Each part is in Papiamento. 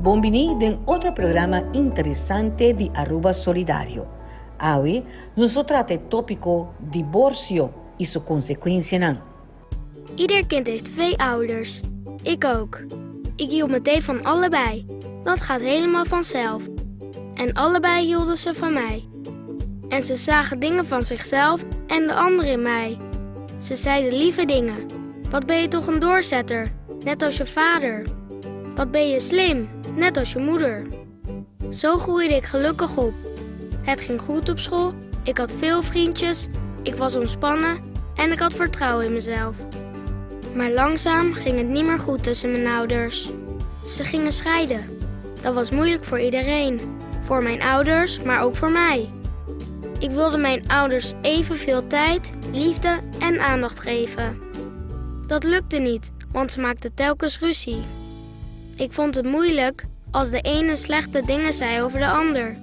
Bon bini den otro programa interesante di Aruba Solidario. Awe nos lo trata e topico divorcio y su consecuencianan. Ieder kind heeft twee ouders. Ik ook. Ik hield meteen van allebei. Dat gaat helemaal vanzelf. En allebei hielden ze van mij. En ze zagen dingen van zichzelf en de ander in mij. Ze zeiden lieve dingen. Wat ben je toch een doorzetter, net als je vader. Wat ben je slim, net als je moeder. Zo groeide ik gelukkig op. Het ging goed op school, ik had veel vriendjes, ik was ontspannen en ik had vertrouwen in mezelf. Maar langzaam ging het niet meer goed tussen mijn ouders. Ze gingen scheiden. Dat was moeilijk voor iedereen. Voor mijn ouders, maar ook voor mij. Ik wilde mijn ouders evenveel tijd, liefde en aandacht geven. Dat lukte niet, want ze maakten telkens ruzie. Ik vond het moeilijk als de ene slechte dingen zei over de ander.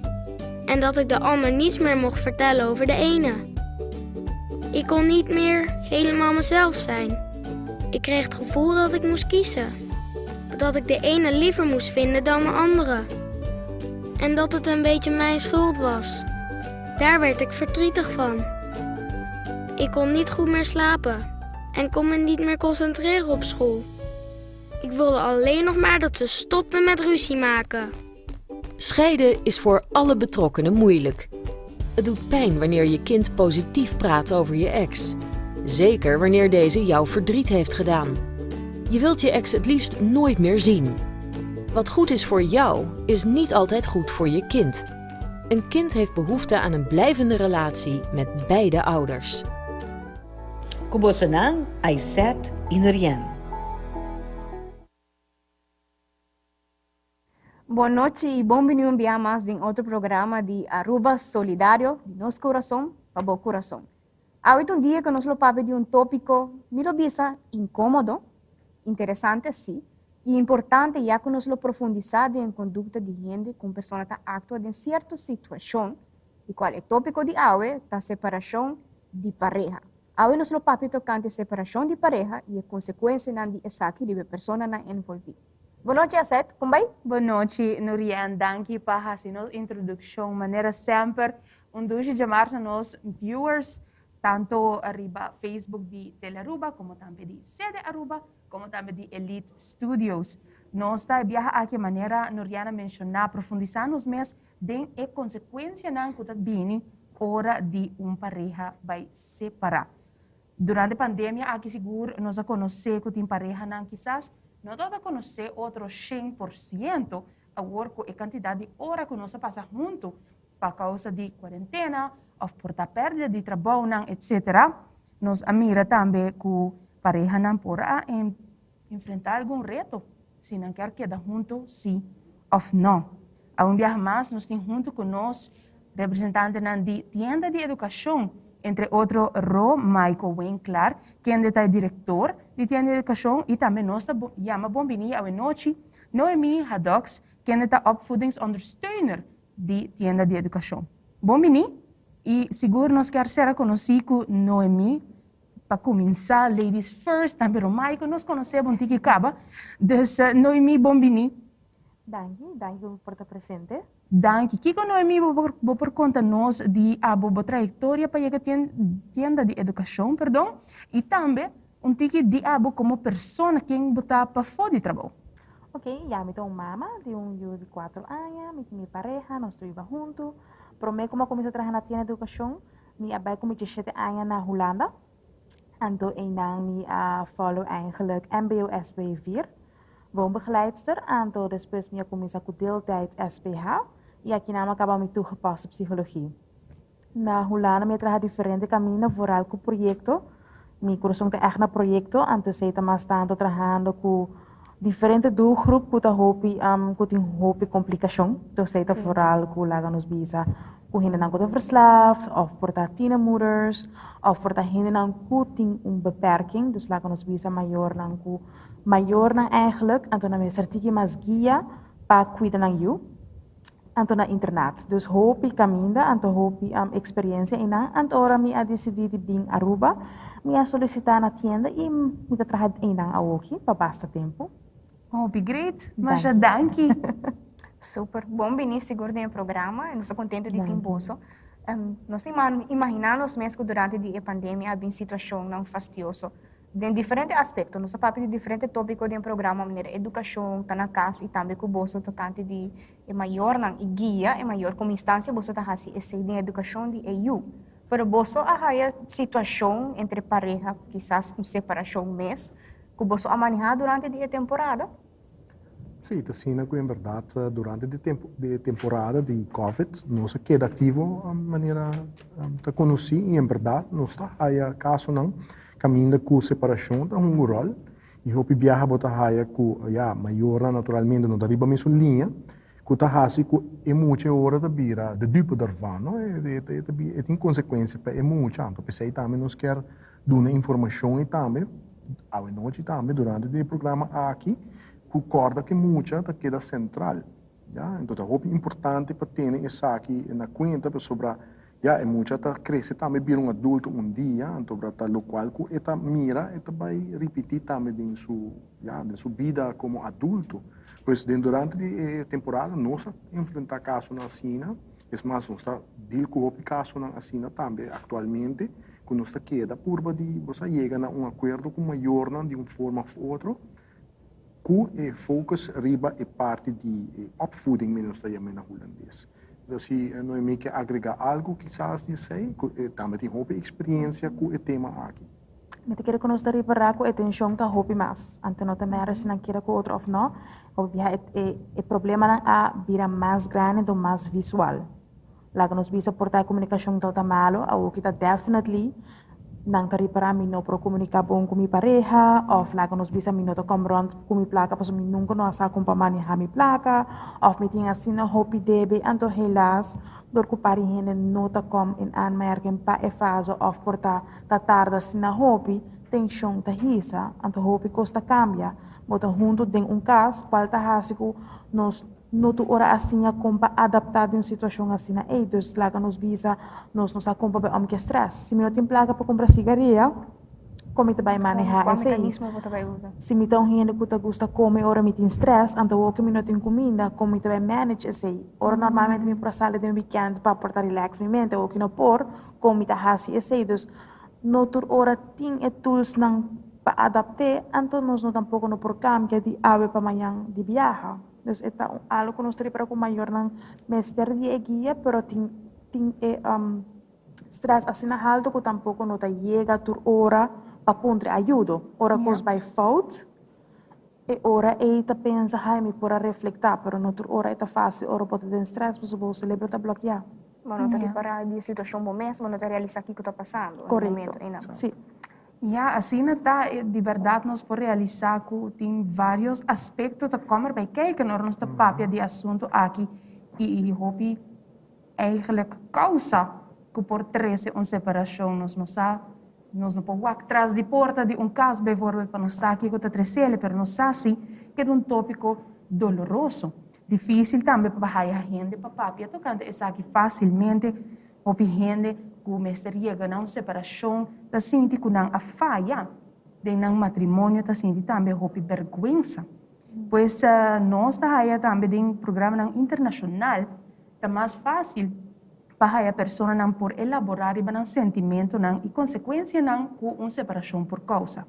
En dat ik de ander niets meer mocht vertellen over de ene. Ik kon niet meer helemaal mezelf zijn. Ik kreeg het gevoel dat ik moest kiezen. Dat ik de ene liever moest vinden dan de andere. En dat het een beetje mijn schuld was. Daar werd ik verdrietig van. Ik kon niet goed meer slapen en kon me niet meer concentreren op school. Ik wilde alleen nog maar dat ze stopten met ruzie maken. Scheiden is voor alle betrokkenen moeilijk. Het doet pijn wanneer je kind positief praat over je ex. Zeker wanneer deze jou verdriet heeft gedaan. Je wilt je ex het liefst nooit meer zien. Wat goed is voor jou, is niet altijd goed voor je kind. Een kind heeft behoefte aan een blijvende relatie met beide ouders. Ku bosonan, Aisette i Nurien. Bon nochi y bon bini un bia mas den otro programa di Aruba Solidario, di nos curason pa bo curason. Awe ta un dia cu nos lo papia di un topico, mi lo bisa incomodo, interesante si, y importante ya cu nos lo profundisa den conducta di hende cu un persona ta actua den cierto situacion, di cual e topico di awe ta separacion di pareha. Awe nos lo papia tocante separacion di pareha y e consecuencianan di esaki riba e personanan envolvi. Bon nochi Aset, con bay? Bon nochi Nurien, danki pa haci nos introduccion. Manera semper un dushi djamar na nos viewers, tanto riba Facebook di Telearuba como tambe di Sede Aruba, como tambe di Elite Studios. Nos ta e biaha aki manera Nurien a menciona profundisa nos mes den e consecuencianan cu ta bini ora di un pareha bay separa. Durante pandemia aki sigur nos a conoce cu tin parehanan kisas no tabata conoce otro 100%, awor cu e cantidad di ora cu nos a pasa hunto pa causa di cuarentena of por ta perdida di trabounan etc. Nos a mira tambe cu parehanan por a enfrenta algun reto si nan kier keda hunto si of no. A un biaha mas nos tin hunto cu nos representantenan di Tienda di Educacion, entre otro Ro Michael Winklaar, kende ta e director di Tienda di Educacion y tambe nos ta yama bon bini awenochi Noemi Hadox, kende ta opvoedingsondersteuner di Tienda di Educacion. Bon bini y sigur nos kier sera conoci cu Noemi pa cuminsa, ladies first, tambe Ro Michael nos conoce bon tiki caba, dus Noemi bon bini. Danki, danki por ta presente. Danki. Kiko Noemi bo por konta nos di abo bo trayektoria pa yega tienda di edukashon, perdon, i tambe un tiki di abo komo persona ken bo ta pafó di trabou? Ok, ya mi ta un mama di un yu di kuatro aña, mi tin mi pareha, nos ta biba huntu. Promé ku mi a kuminsá traha na tienda di edukashon, mi a bai ku mi diesshete aña na Hulanda. Anto einan mi a follow eigenlijk mbo SB vier. Woonbegeleidster, anto despues mi a kuminsá ku deeltijd SPH i akinan mi a kaba mi toegepaste psychologie. Na Hulanda mi a traha diferente kaminda, vooral ku proyekto. Mi kurason ta ègt na proyekto, anto esei ta mas tantu trahando ku diferente doelgroep ku ta hopi ku tin hopi komplikashon. Entonces esei ta vooral ku laga nos bisa ku hendenan ku ta verslaafd òf por ta tienermoeders òf por ta hendenan ku tin un beperking, dus laga nos bisa mayornan ku Mayornan eigenlijk, anto nan mester tiki mas guia pa cuida nan yu, anto na internat. Dus hopi caminda, anto hopi experiencia einan. Anto ora mi a dicidi di bin Aruba, mi a solicita na tienda y mi ta traha einan awoki pa basta tempo. Hopi great, masha danki. Super, bon bini sigur den e programa, nos ta contento di tin boso. Nos ta imagina nos mes cu durante di e pandemia a bin situacionnan fastioso den diferente aspecto. Nos a papia di diferente topico den e programa manera educacion, ta na cas y tambe cu boso tocante di e mayornan y guia e mayor como instancia boso ta haci esey den educacion di e yu. Pero boso a haya situacion entre pareha, kisas un separacion mes, cu boso a maneha durante di e temporada? Sí, ta asina cu en berdad durante di di e temporada di Covid nos a keda activo manera ta conoci y en berdad nos ta haya casonan caminda cu separacion ta hunga un rol y hopi biaha bo ta haya cu ya mayornan naturalmente no ta riba mesun liña cu ta haci cu e mucha e ora ta bira de dupe daarvan no e tin consecuencia pa e mucha anto p'esey tambe nos kier Duna informashon i tambe, awenochi tambe durante di e programa aki, ku kòrda ku e mucha ta keda sentral. Ya, enton ta hopi importante pa tene esaki na kuenta pasobra ya e mucha ta krese tambe bira un adulto un dia, anto ta lokual ku e ta mira e ta bai ripití tambe den su ya den su bida komo adulto. Pues den durante di e temporada nos a enfrentá kasonan asina, es mas nos ta deal ku hopi kasonan asina tambe aktualmente. Ku nos ta keda purba di bo sa yega na un akuerdo ku mayornan di un forma òf otro ku e focus riba e parti di e opvoeding mi nos ta yam'é na hulandes. Entonces si Noemí ke agrega algu kisas di esei ku e tambe tin hopi eksperiencia ku e tema aki. Mi ta kere ku nos ta ripará ku e tenshon ta hopi mas. Anto no ta mèra si nan kere ku otro òf no, hopi biaha e e problemanan a bira mas grandi anto mas visual. Laga nos bisa por ta e komunikashon tabata malo, awoki ta definitely nan ta ripará mi no por komuniká bon ku mi pareha òf laga nos bisa mi no ta kòm rònt ku mi plaka pasobra mi nunka no a sa kon pa manehá mi plaka òf mi tin asina hopi debe. Anto helaas dor ku par di hende no ta kòm in aanmerking pa e fase òf por ta ta tarda asina hopi, tenshon ta hisa, anto hopi kos ta kambia. Bo ta huntu den un kas kual ta hasi ku nos. No tur ora a siña kon pa adaptá den un situashon asina ei. Dus laga nos bisa, nos no sa kon pa bai òm ke strès. Si mi no tin plaka pa kumpra sigaria, kon mi ta bai manehá Kua esei? mekanismo bo ta bai usa? Si mi ta un hende ku ta gusta kome ora mi tin strès, anto awor ku mi no tin kuminda, kon mi ta bai manage esei? Ora normalmente mi por a sali den wikènt pa por ta rilèks mi mente, awor ku no por, kon mi ta hasi esei? Dus no tur ora tin e toolsnan pa adapt'é, anto nos no tampoko no por kambia di awe pa mañan di biaha. Dus e ta un algo ku nos ta ripara ku mayornan mester di e guia, pero tin tin e strès asina haltu ku tampoko no ta yega tur ora pa puntra e ayudo. Ora kos bai fout, e ora ei ta pensa, hai mi por a reflektá, pero no tur ora e ta fásil ora bo ta den strès pasobra bo selebro ta blokeá. Bo no ta ripará di e situashon bo mes, bo no ta realisá kiko ta pasando na e momento einan. Korekto, si. Ya, asina ta, di bèrdat nos por realisá ku tin vários aspekto ta kòm erbij kijken ora nos ta papia di asuntu aki i hopi eigenlijk kousa ku por trese un separashon. Nos no sa, nos no por wak tras di porta di un kas bijvoorbeeld pa nos sa kiko ta tresele, pero nos sa si ke ta un tópiko doloroso. Difísil tambe pa haya hende pa papia tokante esaki fásilmente. Hopi hende ku mester yega na un separashon ta sinti ku nan a faya den nan matrimonio, ta sinti tambe hopi bèrgwensa. Pues nos ta haya tambe den programanan internashonal ta mas fásil pa haya personanan por elaborá riba nan sentimentunan i konsekuensianan ku un separashon por kousa.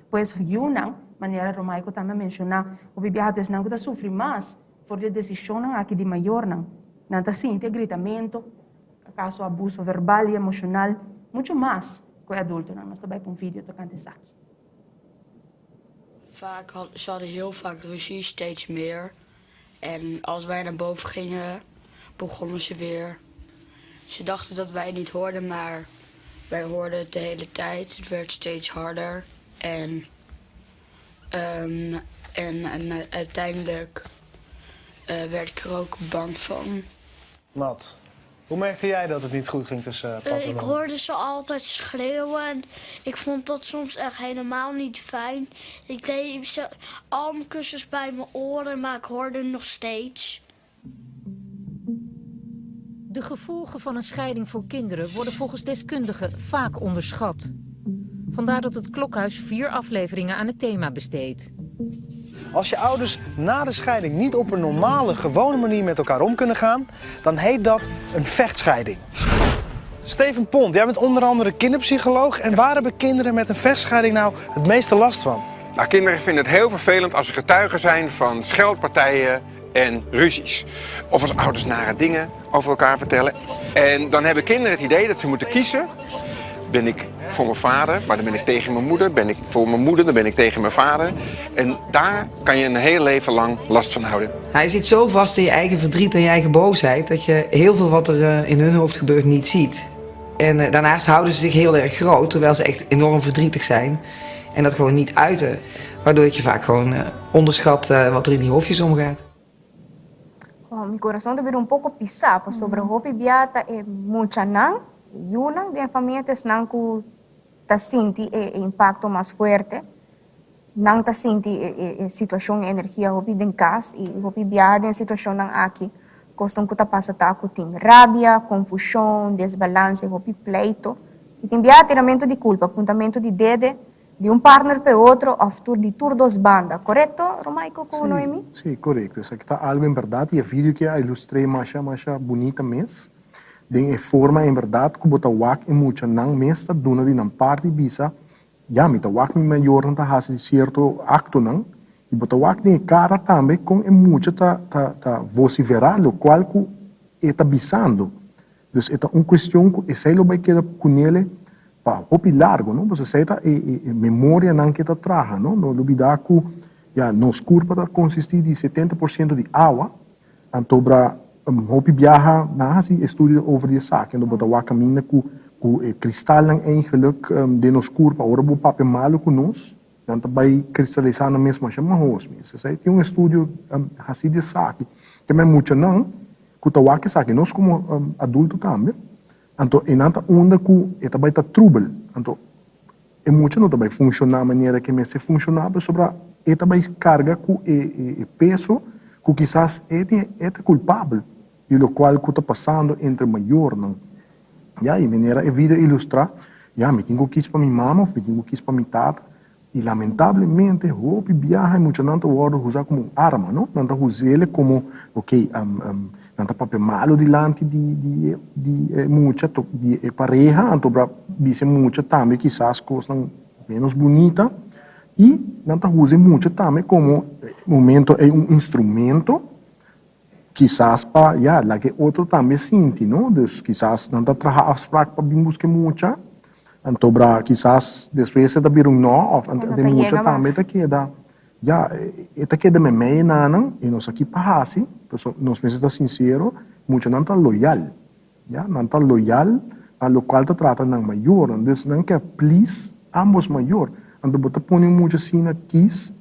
Pues yunan, manera Romaico tambe a menshoná, hopi biaha ta esnan ku ta sufri mas For di e desishonnan aki di mayornan, nan ta sinti e gritamentu, akaso abuso verbal i emoshonal, muchu mas ku e adultonan. Nos ta bai pa un video tokante esaki. Vaak had, ze hadden heel vaak ruzie, steeds meer. En als wij naar boven gingen, begonnen ze weer. Ze dachten dat wij niet hoorden, maar wij hoorden het de hele tijd. Het werd steeds harder. En Um, en, en uiteindelijk uh, werd ik er ook bang van. Nat, hoe merkte jij dat het niet goed ging tussen papa en Ik hoorde ze altijd schreeuwen en ik vond dat soms echt helemaal niet fijn. Ik deed ze al mijn kussens bij mijn oren, maar ik hoorde nog steeds. De gevolgen van een scheiding voor kinderen worden volgens deskundigen vaak onderschat. Vandaar dat het Klokhuis vier afleveringen aan het thema besteedt. Als je ouders na de scheiding niet op een normale, gewone manier met elkaar om kunnen gaan, dan heet dat een vechtscheiding. Steven Pont, jij bent onder andere kinderpsycholoog. En waar hebben kinderen met een vechtscheiding nou het meeste last van? Nou, kinderen vinden het heel vervelend als ze getuigen zijn van scheldpartijen en ruzies. Of als ouders nare dingen over elkaar vertellen. En dan hebben kinderen het idee dat ze moeten kiezen. Ben ik voor mijn vader, maar dan ben ik tegen mijn moeder. Ben ik voor mijn moeder, dan ben ik tegen mijn vader. En daar kan je een heel leven lang last van houden. Hij zit zo vast in je eigen verdriet en je eigen boosheid dat je heel veel wat er in hun hoofd gebeurt niet ziet. En daarnaast houden ze zich heel erg groot, terwijl ze echt enorm verdrietig zijn. En dat gewoon niet uiten. Waardoor je vaak gewoon onderschat wat er in die hoofdjes omgaat. Oh, mi kurason ta bira un poko pisá, pasobra hopi bia ta e muchanan, e yunan den e famia ta esnan ku ta sinti e impakto mas fuerte. Nan ta sinti e situashon, e energia hopi den kas i hopi bia den situashonnan aki kosnan ku ta pasa ta ku tin rabia, konfushon, desbalanse, hopi pleito i tin bia tiramentu di kulpa, puntamentu di dede Di un partner p'e otro of tur di tur dos banda. Korekto, Romaico ku Noemi? Sí, sí, korekto. Esaki ta algu en bèrdat i e video ke a ilustr'é masha, masha bunita mes. Den e forma en bèrdat ku bo ta wak e muchanan mes ta duna di nan parti bisa, Ya, mi ta wak mi mayornan ta hasi sierto aktonan i bo ta wak den e kara tambe kon e mucha ta ta ta vosiferá lokual ku e ta bisando. Dus e ta un cuestion cu esey lo bay keda cunele pa hopi largo, no? Pasobra esey ta e e memorianan ke ta traha, no? No lubida cu ya nos curpa ta consisti di 70% di awa, anto bra hopi biaha nan a haci estudio over di esaki, anto bo ta wak caminda cu cu e cristalnan eigenlijk den nos curpa ora bo papia malo cu nos, nan ta bay cristalisa nan mes masha mahos mes. Esey tin un estudio haci di esaki, te men muchanan Ku ta wak esaki, nos komo adulto tambe, anto e nan ta unda ku e ta bai ta trubel, anto e mucha no ta bai funshoná manera ku e mester funshoná pasobra e ta bai karga ku e peso ku kisas e tin e ta kulpabel di lokual ku ta pasando entre mayornan. Ya, i manera e video a ilustrá, ya, mi tin ku kis pa mi mama òf mi tin ku kis pa mi tata, I lamentablemente hopi biaha e muchanan ta wòrdu usá komo un arma, no? Nan ta us'el komo, ok, nan ta papia malu dilanti di di di e mucha, di e pareha, anto bra bisa e mucha tambe kisas kosnan ménos bunita, i nan ta usa e mucha tambe komo momento ei un instrumento kisas pa, ya, laga e otro tambe sinti, no? Dus kisas nan ta traha afsprak pa bin buska e mucha, anto bra kisas despues e ta bira un no, òf e mucha tambe ta keda, ya, e ta keda meimei e nannan, i nos aki pa hasi, pasobra nos mester ta sinsero, muchanan ta loyal, ya, nan ta loyal na lokual ta trata nan mayornan, dus nan ke please ambos mayor, anto bo ta pone un mucha asina kis,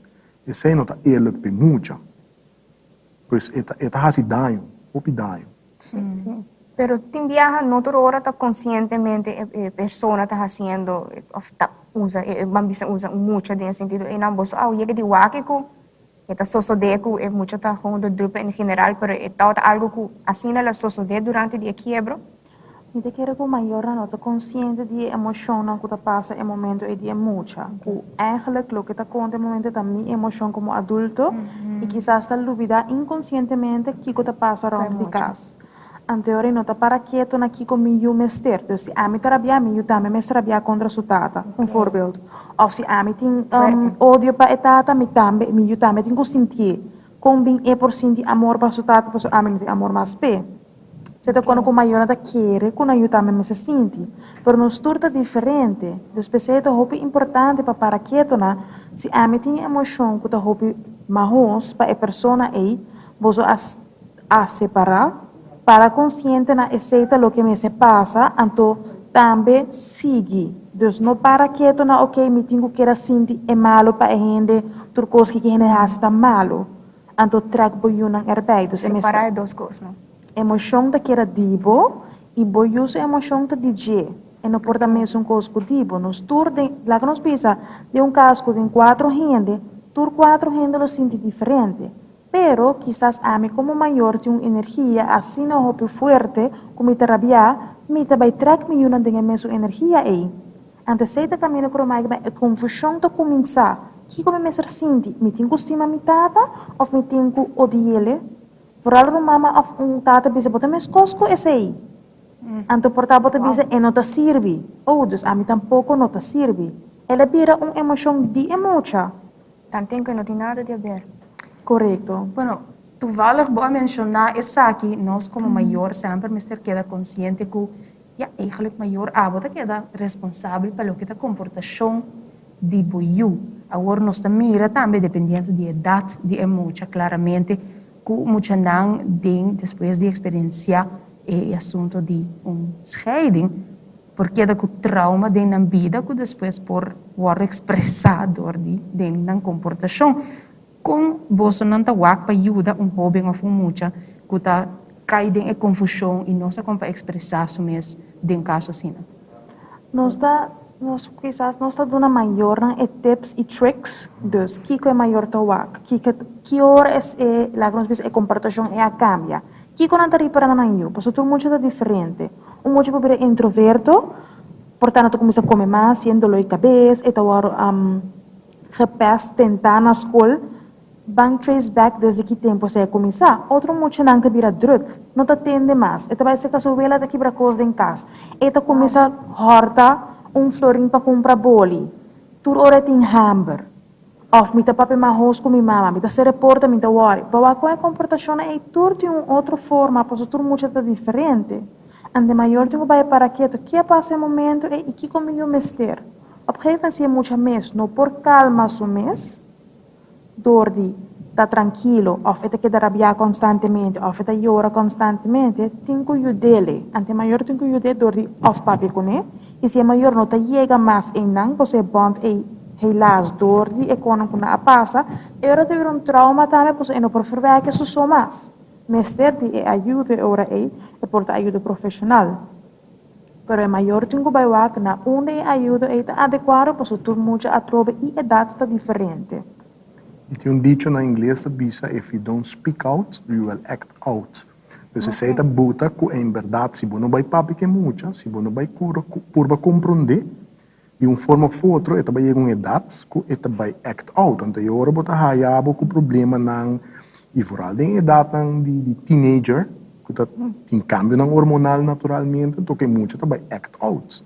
esei no ta eerlijk p'e mucha. Pues e ta e ta hasi daño, hopi daño. Sí, sí. Pero tin biaha no tur ora ta konsientemente e e persona ta hasiendo òf ta usa e ban bisa usa un mucha den e sentido einan boso a yega di wak ku e ta sosodé ku e mucha ta gewoon de dupe en general pero e tabata algu ku asina el a sosodé durante di e kiebro. Mi ta kere ku mayornan no ta konsiente di e emoshonnan ku ta pasa e momento ei di e mucha. Ku eigenlijk loke ta konta e momento ta mi emoshon komo adulto i kisas ta lubidá inkonsientemente kiko ta pasa rònt di kas. Anto e ora ei no ta para ketu na kiko mi yu mester. Dus si ami ta rabiá, mi yu tambe mester rabiá kontra su tata, un voorbeeld. Òf si ami tin odio pa e tata, mi tambe, mi yu tambe tin ku sintié. Kon bin e por sinti amor pa su tata pasobra ami no tin amor mas p'e? Se ta kono ku mayornan ta kere ku nan yu tambe mester sinti, pero nos tur ta diferente. Dus p'esei ta hopi importante pa para ketu na si ami tin e emoshon ku ta hopi mahos pa e persona ei, boso a a separá, para konsiente na esei ta loke mester pasa, anto tambe sigui. Dus no para ketu na okey mi tin ku keda sinti e malu pa e hende, tur kos ki hende hasi ta malu. Anto trek bo yunan erbij. Dus e mester. Separá e dos kosnan. Emoshon ta keda di bo i bo yu su emoshon ta di dje. E no por ta mesun kos ku di bo. Nos tur den, laga nos bisa, den un kas ku tin kuatro hende, tur kuatro hende lo sinti diferente. Pero kisas ami komo mayor tin un energia asina hopi fuerte ku mi ta rabiá, mi ta bai trek mi yunan den e mesun energia ei. Anto esei ta kaminda ku Romay bai e konfushon ta kuminsá. Kiko mi mester sinti? Mi tin ku stima mi tata òf mi tin ku odi'é? Vooral un mama òf un tata bisa bo ta meskos ku esei. Anto por ta bo ta bisa e no ta sirbi. Oh, dus ami tampoko no ta sirbi. El a bira un emoshon di e mucha. Tanten ku e no tin nada di haber. Korekto. Bueno, toevallig bo a menshoná esaki, nos komo mayor semper mester keda konsiente ku ya, eigenlijk mayor abo ta keda responsabel pa loke ta komportashon di bo yu. Awor nos ta mira tambe dependiendo di edat di e mucha klaramente ku muchanan den despues di eksperensiá e asunto di un scheiding por keda ku trauma den nan bida ku despues por wòrdu ekspresá dor di den nan komportashon. Kon bosonan ta wak pa yuda un hóben òf un mucha ku ta kai den e konfushon i no sa kon pa ekspresá su mes den kaso asina? Nos ta, nos kisas nos ta duna mayornan e tips i tricks, dus kiko e mayor ta wak, kiko, ki ora es e, laga nos bisa e komportashon e a kambia, kiko nan ta ripara na nan yu, pasobra tur mucha ta diferente, un mucha por bira introverto, por ta nan ta kuminsá kome mas, siendo doló di kabes, e ta wòrdu Gepest tentá na skol, ban trace back desde ki tempu esei a kuminsá. Otro muchanan ta bira drùk, no ta tende mas, e ta bai seka su wela ta kibra kos den kas, e ta kuminsá hòrta un florin pa kumpra boli, tur ora e tin hamber. Òf mi ta papia mahos ku mi mama, mi ta sera e porta, mi ta wòri. Pa wak kon e komportashonnan ei tur tin un otro forma pasobra tur mucha ta diferente. Ante mayor tin ku bai para ketu, ke a pasa e momento ei i kiko mi yu mester? Op gegeven moment si e mucha mes no por calma su mes door di ta trankilo of e ta keda rabia constantemente of e ta yora constantemente, tin cu yud'ele. Ante e mayor tin cu yud'e door di of papia cune y si e mayor no ta yega mas eynan pasobra e bond ey helaas door di e conan cu nan a pasa, e ora ta bira un trauma tambe pasobra e no por verwerke su so mas. Mester di e ayudo e ora ey, e por ta ayudo profesional. Pero e mayor tin ku bai wak na unda e ayudo ei ta adekuado pasobra tur mucha atrobe i edat ta diferente. I tin un dicho na ingles ta bisa if you don't speak out, you will act out. Dus esei ta buta ku en bèrdat si bo no bai papia ku e mucha, si bo no bai kura purba komprondé, di un forma òf otro e ta bai yega un edat ku e ta bai act out. Anto e ora bo ta haya bo ku problemanan i vooral den edatnan di teenager ku ta tin kambionan hormonal naturalmente anto ku e mucha ta bai act out.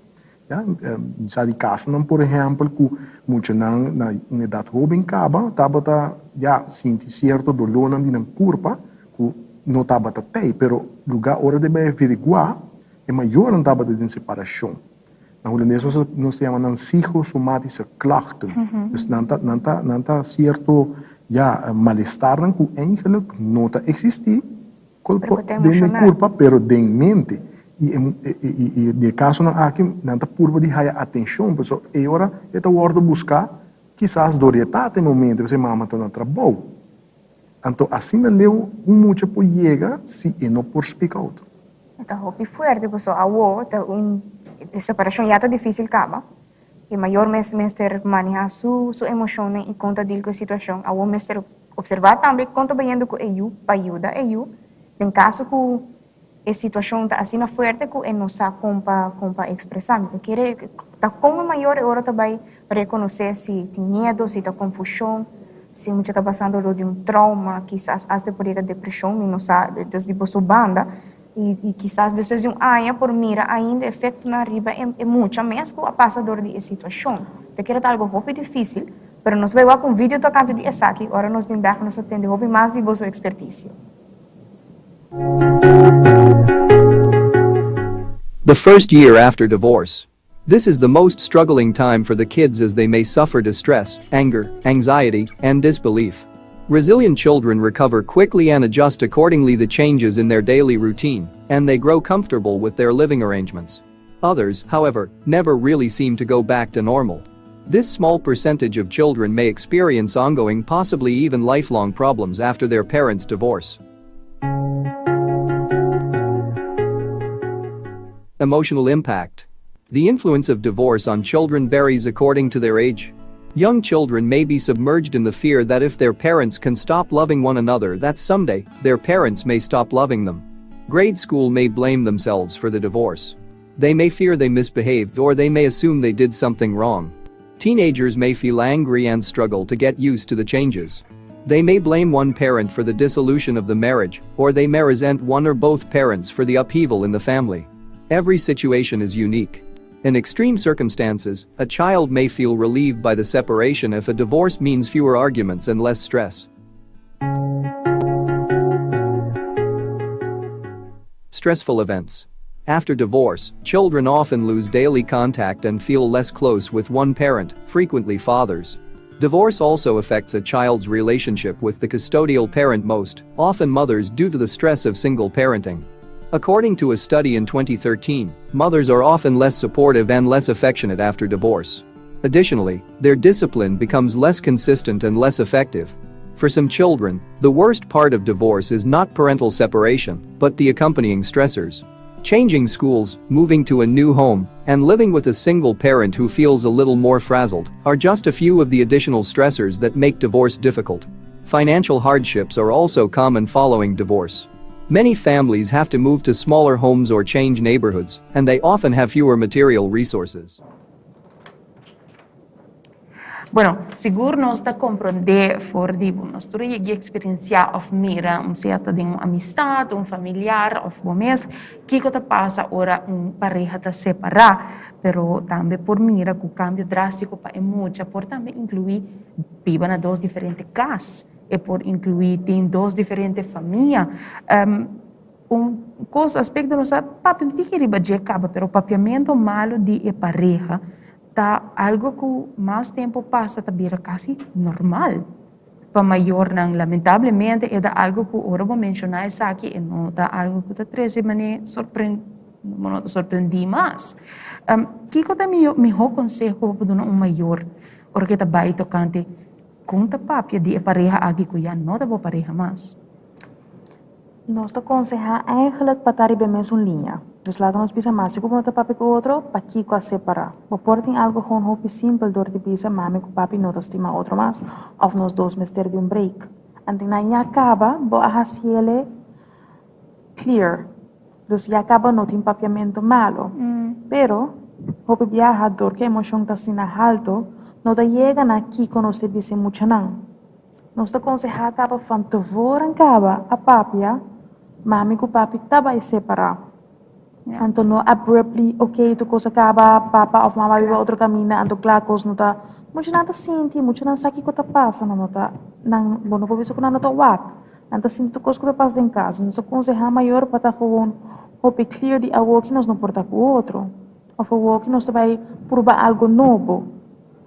Ya, mi sa di kasonan por ehèmpel ku muchanan na un edat hóben kaba tabata ya sinti sierto dolónan di nan kurpa ku no tabata tei pero lugá ora di bai averiguá e mayornan tabata den separashon. Na hulandes nos nos ta yama nan psychosomatische klachten. Dus nan ta nan ta nan ta sierto ya malestarnan ku eigenlijk no ta eksistí Pero ku ta den e emoshonal. kurpa pero den mente. I e i i den e kasonan aki nan ta purba di haya atenshon pasobra e ora e ta wòrdu buská kisas dor di e tata e momento pasobra e mama ta na trabou. Anto asina leu un mucha por yega si e no por speak out. E ta hopi fuerte pasobra awo ta un e separashon ya ta dificil caba e mayor mes mester maneha su su emocionnan y con ta deal cu e situacion awo mester observa tambe con ta bayendo cu e yu pa yuda e yu den caso cu e situacion ta asina fuerte cu e no sa con pa con pa expresa mi ta kere ta con e mayor e ora ta bay reconoce si tin miedo si ta confusion si mucha ta pasando dor di un trauma kisas hasta por yega depresion mi no sa desde boso banda y y kisas despues di un aña por mira ainda efectonan riba e e mucha mes cu a pasa dor di e situacion ta kere ta algo hopi dificil pero nos bay wak un video tocante di esaki ora nos bin bek nos ta tende hopi mas di boso experticio. The first year after divorce. This is the most struggling time for the kids as they may suffer distress, anger, anxiety, and disbelief. Resilient children recover quickly and adjust accordingly the changes in their daily routine, and they grow comfortable with their living arrangements. Others, however, never really seem to go back to normal. This small percentage of children may experience ongoing possibly even lifelong problems after their parents' divorce. Emotional impact. The influence of divorce on children varies according to their age. Young children may be submerged in the fear that if their parents can stop loving one another that someday, their parents may stop loving them. Grade school may blame themselves for the divorce. They may fear they misbehaved or they may assume they did something wrong. Teenagers may feel angry and struggle to get used to the changes. They may blame one parent for the dissolution of the marriage, or they may resent one or both parents for the upheaval in the family. Every situation is unique. In extreme circumstances, a child may feel relieved by the separation if a divorce means fewer arguments and less stress. Stressful events. After divorce, children often lose daily contact and feel less close with one parent, frequently fathers. Divorce also affects a child's relationship with the custodial parent most, often mothers due to the stress of single parenting. According to a study in 2013, mothers are often less supportive and less affectionate after divorce. Additionally, their discipline becomes less consistent and less effective. For some children, the worst part of divorce is not parental separation, but the accompanying stressors. Changing schools, moving to a new home, and living with a single parent who feels a little more frazzled are just a few of the additional stressors that make divorce difficult. Financial hardships are also common following divorce. Many families have to move to smaller homes or change neighborhoods, and they often have fewer material resources. Bueno, sigur nos ta komprondé for di bo. Nos tur a yega eksperensiá òf mira un sea ta den un amistat, un familiar òf bo mes, kiko ta pasa ora un pareha ta separá. Pero tambe por mira ku kambio drástiko pa e mucha por tambe inkluí biba na dos diferente kas, e por inkluí tin dos diferente famia. Un kos, aspekto nos a papia un tiki riba dje kaba, pero papiamentu malu di e pareha Ta algo cu mas tempo pasa ta bira casi normal pa mayornan. Lamentablemente e ta algo cu ora bo menciona esaki e no ta algo cu ta trece mane sorpren, bo no ta sorprendí mas. Kico ta e miho conseho cu bo por duna un mayor ora cu e ta bay tocante con ta papia di e pareha aki cu ya no ta bo pareha mas? Nos ta konsehá eigenlijk pa ta riba e mesun liña. Dus laga nos bisa mas si ku bo no ta papia ku otro, pakiko a separá. Bo por tin algu gewoon hopi simpel dor di bisa mami ku papi no ta stima otro mas òf nos dos mester di un break. Anto nan ya kaba bo a hasiele clear. Dus ya kaba no tin papiamentu malo. Pero hopi biaha dor ku e emoshon ta asina halto no ta yega na kiko nos ta bisa e muchanan. Nos ta konsehá kaba van tevoren kaba a papia, mami ku papi ta bai separá. Anto no abruptly, ok, tur kos a kaba, papa òf mama a biba otro kaminda, anto kla kos no ta. Muchanan ta sinti, muchanan sa kiko ta pasa, nan no ta, nan, bo no por bisa ku nan no ta wak. Nan ta sinti tur kos ku ta pasa den kas. Nos ta konsehá mayor pa ta gewoon hopi clear di awoki nos no por ta ku otro, òf awoki nos ta bai purba algo nobo.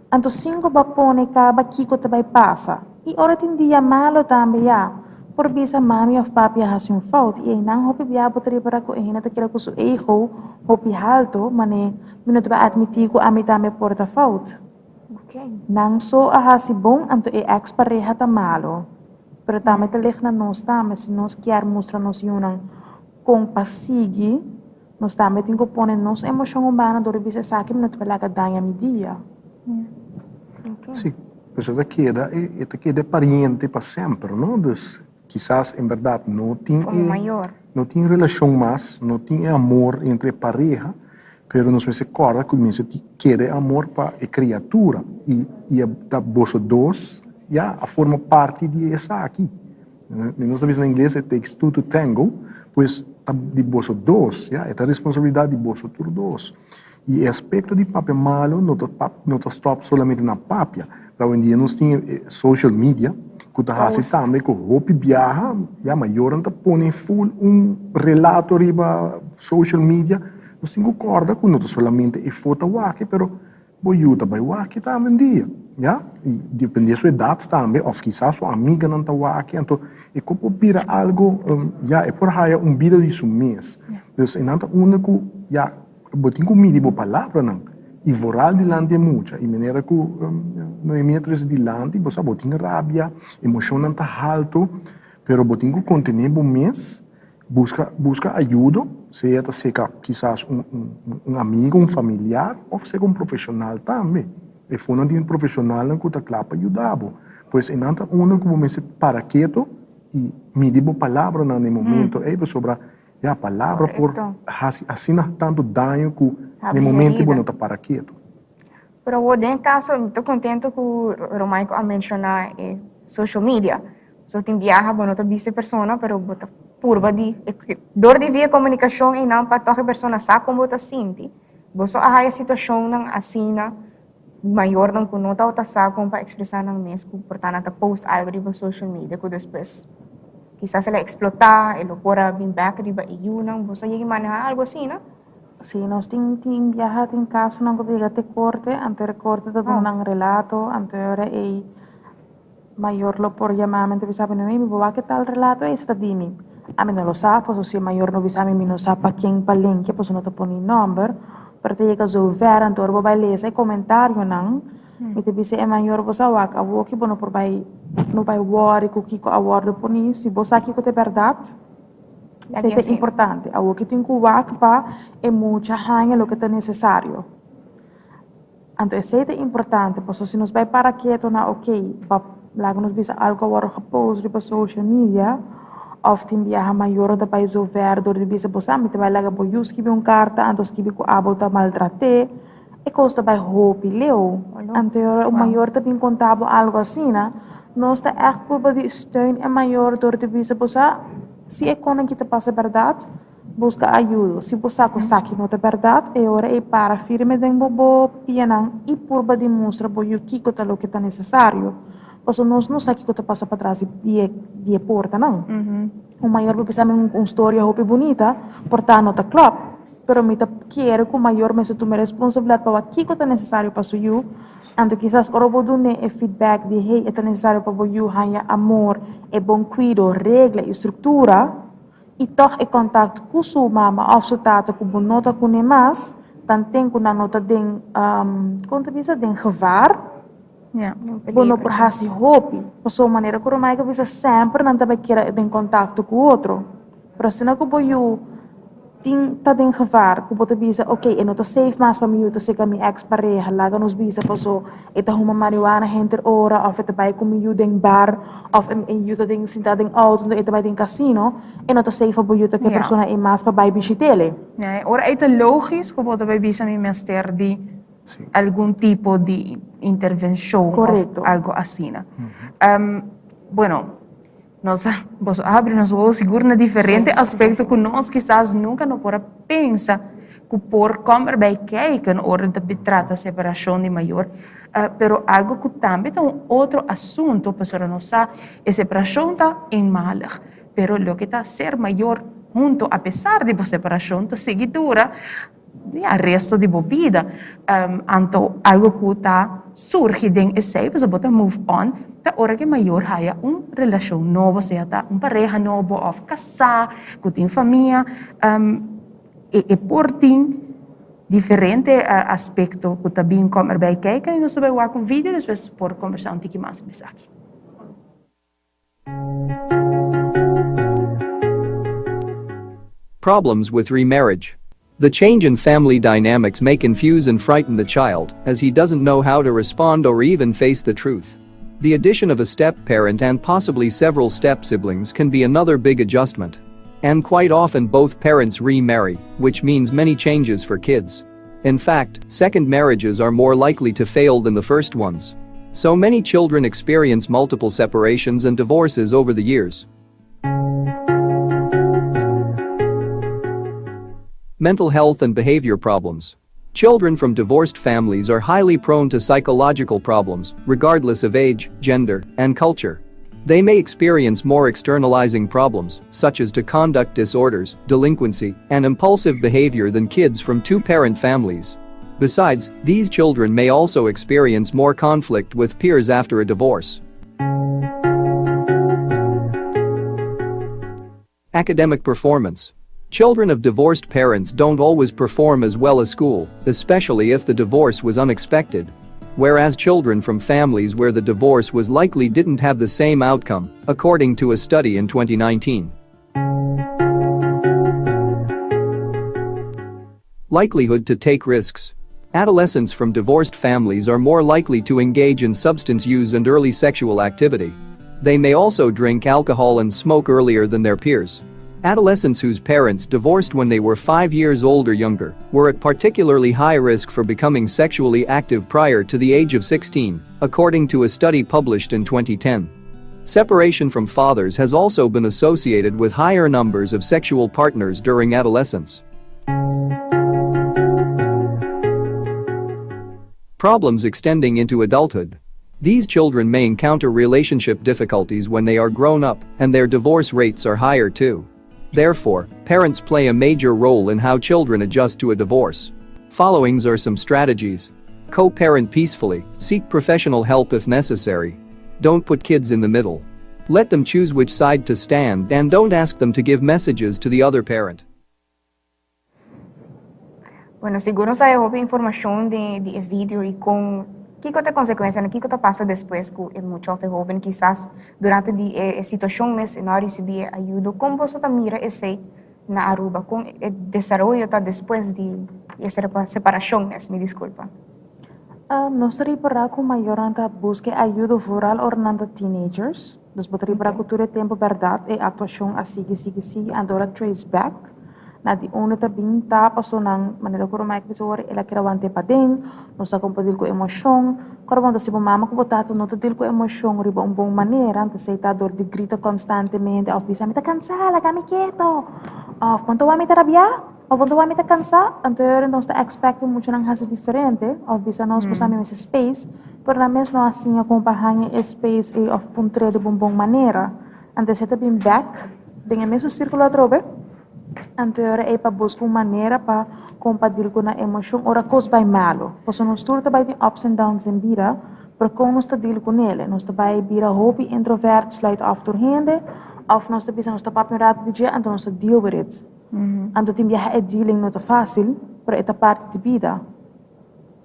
Anto sin ku bo a pone kaba kiko ta bai pasa. I ora tin dia malo tambe ya, por bisa mami òf papi a hasi un fout i einan hopi bia bo ta ripara ku e hende ta keda ku su ego hopi halto mane mi no ta bai atmití ku ami tambe por ta fout. Nan so a hasi bon anto e ex pareha ta malo. Pero tambe ta lig na nos tambe si nos kier mustra nos yunan kon pa sigui. Nos tambe tin ku pone nos emoshon humano dor di bisa esaki mi no ta por laga daña mi dia. Sí, pues e ta keda, e ta keda e pariente pa semper, no? Dus kisas en bèrdat no tin Komo mayor. No tin relashon mas, no tin e amor entre e pareha, pero nos mester kòrda ku mester keda e amor pa e kriatura i i ta boso dos ya a forma parti di esaki. Mi nos ta bisa na ingles it takes two to tango, pues ta di boso dos, ya, e ta responsabilidad di boso tur dos. Y e aspecto di papia malo no ta no ta stop solamente na papia, pero awendia nos tin e social media cu ta haci tambe cu hopi biaha, ya, mayornan ta pone full un relato riba social media, nos tin cu corda cu no ta solamente e foto awaki, pero Bo yu ta bai wak tambe un dia, ya? I depende su edat tambe, òf kisas su amiganan ta wak, anto e ko por bira algo, ya, e por haya un bida di su mes. Dus einan ta unda ku, ya, bo tin ku midi bo palabranan i vooral dilanti e mucha. I manera ku Noemí a trese dilanti, bo sa, bo tin rabia, emoshonnan ta haltu, pero bo tin ku kontené bo mes. Buska buska ayudo, sea ta seka kisas un un amigo, un familiar of seka un profeshonal tambe. E fonan tin profeshonalnan ku ta kla pa yuda bo. Pues enan ta unda ku bo mester para keto i midi bo palabranan na e momento ei pasobra ya palabra por hasi asina tantu daño ku na e momento bo no ta para keto. Pero awor den e kaso mi ta kontento ku Romaico a menshoná e social media. So tin biaha bo no ta bisa e persona pero bo ta purba di dor di via komunikashon einan pa tòg e persona sa kon bo ta sinti. Bo so a haya situashonnan asina mayornan ku no tabata sa kon pa ekspresá nan mes ku por ta nan ta post algu riba social media ku despues kisas el a eksplotá, e lo por a bin bèk riba e yunan. Bo sa yega manehá algu asina? Si, nos tin tin biaha tin kasonan ku ta yega te korte, anto e korte ta duna nan relato, anto e ora ei mayor lo por yama mi, anto bisa mi, mi bo wak e tal relato ei sta di mi. Ami no lo sa, pasobra si e mayor no bisa mi, mi no sa pa ken pa lenke, pasobra no ta pone nòmber, pero ta yega zover, anto ora bo bai lesa e komentarionan, mi ta bisa e mayor bo sa wak awoki bo no por bai no bai wòri ku kiko a wòrdu poni, si bo sa kiko ta e bèrdat. Esei ta importante. Awor ki tin ku wak pa e mucha haña loke ta nesesario. Anto esei ta importante pasobra si nos bai para keto na oke pa laga nos bisa algu a wòrdu gepost riba social media òf tin biaha mayor ta bai zover dor di bisa bo sa mi ta bai laga bo yu skibi un karta anto skibi ku abo ta maltrat'é e kos ta bai hopi leu. Anto ora un mayor ta bin konta bo algu asina nos ta ègt purba di steun e mayor dor di bisa bo sa si e konan ki ta pasa bèrdat Buska ayudo. Si bo sa ku esaki no ta bèrdat, e ora ei para firme den bo bo pianan i purba di mustra bo yu kiko ta loke ta nesesario. Pasobra nos no sa kiko ta pasa patras di e di e portanan. Un mayor por bisa mi un storia hopi bunita, por ta no ta klòp, pero mi ta kere ku mayor mester tuma e responsabilidat pa wak kiko ta nesesario pa su yu. Anto kisas ora bo dun'é e feedback di hey e ta nesesario pa bo yu haña amor, e bon kuido, regla i struktura, I tòg e kòntakt ku su mama òf su tata ku bo no ta kuné mas, tanten ku nan no ta den, kon ta bisa, den gevaar, bo no por hasi hopi. Pasobra manera ku Romaika bisa semper nan ta bai keda den kontakto ku otro. Pero asina ku bo yu tin ta den gevaar ku bo ta bisa ok e no ta safe mas pa mi yu ta seka mi ex pareha laga nos bisa paso e ta huma marihuana henter ora of e ta bai ku mi yu den bar of e yu ta den sinta den auto e ta bai den casino e no ta safe pa bo yu ta ku e persona ei mas pa bai bishit'el. Ja, e ora ei ta logis ku bo ta bai bisa mi mester di algun tipo di intervencion of algo asina. Bueno. Nos a, boso a habri nos wowo sigur na diferente aspecto cu nos kisas nunca no por a pensa cu por kom erbij kijken ora ta trata separacion di mayor. Pero algo cu tambe ta un otro asunto pasobra nos sa e separacion ta eenmalig, pero loke ta ser mayor hunto a pesar di bo separacion ta sigui dura Ya, resto di bo bida. Anto algo ku ta surgi den esei, pasobra bo ta move on, ta ora ku e mayor haya un relashon nobo, sea ta un pareha nobo òf kasá ku tin famia, e por tin diferente aspekto ku ta bin kòm erbij kijken i nos ta bai wak un video despues por kombersá un tiki mas riba esaki. Problems with remarriage. The change in family dynamics may confuse and frighten the child, as he doesn't know how to respond or even face the truth. The addition of a step-parent and possibly several step-siblings can be another big adjustment. And quite often both parents remarry, which means many changes for kids. In fact, second marriages are more likely to fail than the first ones. So many children experience multiple separations and divorces over the years. Mental health and behavior problems. Children from divorced families are highly prone to psychological problems, regardless of age, gender, and culture. They may experience more externalizing problems, such as to conduct disorders, delinquency, and impulsive behavior than kids from two-parent families. Besides, these children may also experience more conflict with peers after a divorce. Academic performance. Children of divorced parents don't always perform as well as school, especially if the divorce was unexpected. Whereas children from families where the divorce was likely didn't have the same outcome, according to a study in 2019. Likelihood to take risks. Adolescents from divorced families are more likely to engage in substance use and early sexual activity. They may also drink alcohol and smoke earlier than their peers. Adolescents whose parents divorced when they were 5 years old or younger were at particularly high risk for becoming sexually active prior to the age of 16, according to a study published in 2010. Separation from fathers has also been associated with higher numbers of sexual partners during adolescence. Problems extending into adulthood. These children may encounter relationship difficulties when they are grown up, and their divorce rates are higher too. Therefore, parents play a major role in how children adjust to a divorce. Followings are some strategies. Co-parent peacefully, seek professional help if necessary. Don't put kids in the middle. Let them choose which side to stand and don't ask them to give messages to the other parent. Bueno, sigur nos a hopi informacion di e video y con kico ta consecuencianan, kico ta pasa despues cu e mucha of e hoben kisas durante di e situacion mes e no a ricibi e ayudo. Con boso ta mira esey na Aruba? Con e desaroyo ta despues di e separacion mes? Mi disculpa. Nos ta ripara cu mayornan ta busca e ayudo vooral ora nan ta teenagers. Dus bo ta ripara cu tur e tempo berdad e actuacion a sigui, sigui, sigui, anto ora trace back na di unda ta bin ta paso nan manera cu Romay a bisa ora el a keda wante paden, no sa con pa deal cu emocion. Ora bo si bo mama cu bo tata no ta deal cu emocion riba un bon manera, anto esey ta dor di grita constantemente of bisa mi ta cansa, laga mi keto, of bo no ta wak mi ta rabia, of bo no ta wak mi ta cansa, anto e ora nos ta expect cu muchanan haci diferente of bisa nos cu sa mi mester space, pero nan mes no a siña con pa haña e space ey of puntr'e riba un bon manera. Anto esey ta bin bek den e mesun circulo atrobe. Anto e ora ei pa busca un manera pa compartir cu nan emocion ora cos bay malo. Pasobra nos tur ta bay tin ups and downs den bida, pero con nos ta deal cu nele? Nos ta bay bira hopi introvert, sluit af tur hende, of nos ta bisa nos ta papia un rato di dje, anto nos ta deal with it. Anto tin biaha e dealing no ta facil, pero e ta parti di bida.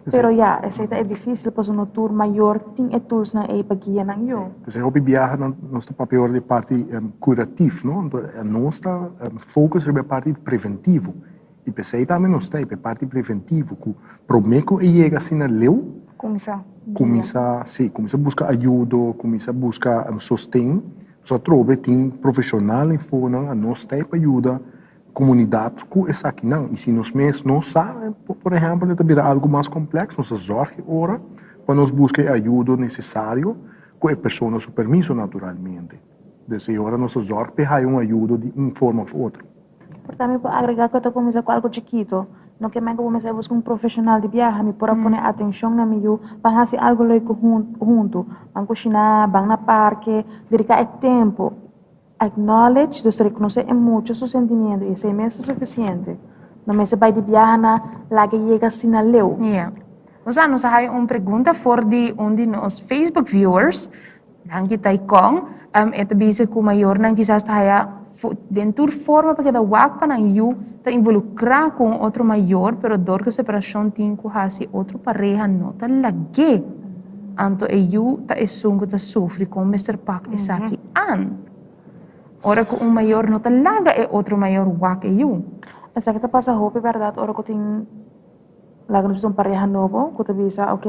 Pero ya, esei ta e difícil pasobra no tur mayor tin e toolsnan ei pa guia nan yu. P'esei hopi biaha nos ta papia ora di e parti curatif, no? Anto nos ta focus riba e parti preventivo. I p'esei tambe nos ta ei pa e parti preventivo ku promé ku e yega asina leu, Kuminsá. Kuminsá, sí, kuminsá buska ayudo, kuminsá buska sosten. Pasobra atrobe tin profeshonal eifonan, anos ta ei pa yuda Komunidat ku esakinan. I si nos mes no sa, por ehèmpel, e ta bira algu mas komplèks, nos ta zòrg e ora pa nos buska e ayudo nesesario ku e persona su permiso naturalmente. Dus e ora nos ta zòrg p'e haya un ayudo di un forma òf otro. Por tambe por agregá ku e ta kuminsá ku algu chikito. No ke men ku bo mester buska un profeshonal di biaha. Mi por a pone atenshon na mi yu ban hasi algu leuk huntu. Ban kushiná, ban na parke, dediká e tempu. Acknowledge, dus reconoce e mucha su sentimiento y esey mes ta suficiente. No mester bay di biaha na laga yega asina leu. Yeah. Nos a nos a haya un pregunta for di un di nos Facebook viewers, Danki Taikon. E ta bisa cu mayornan kisas ta haya den tur forma pa keda wak pa nan yu ta involucra cu un otro mayor, pero dor cu separacion tin cu haci otro pareha no ta lag'é. Anto e yu ta esun cu ta sufri con mester pak esaki an. Ora cu un mayor no ta laga e otro mayor wak e yu. Esaki ta pasa hopi berdad ora cu tin laga nos bisa un pareha nobo cu ta bisa ok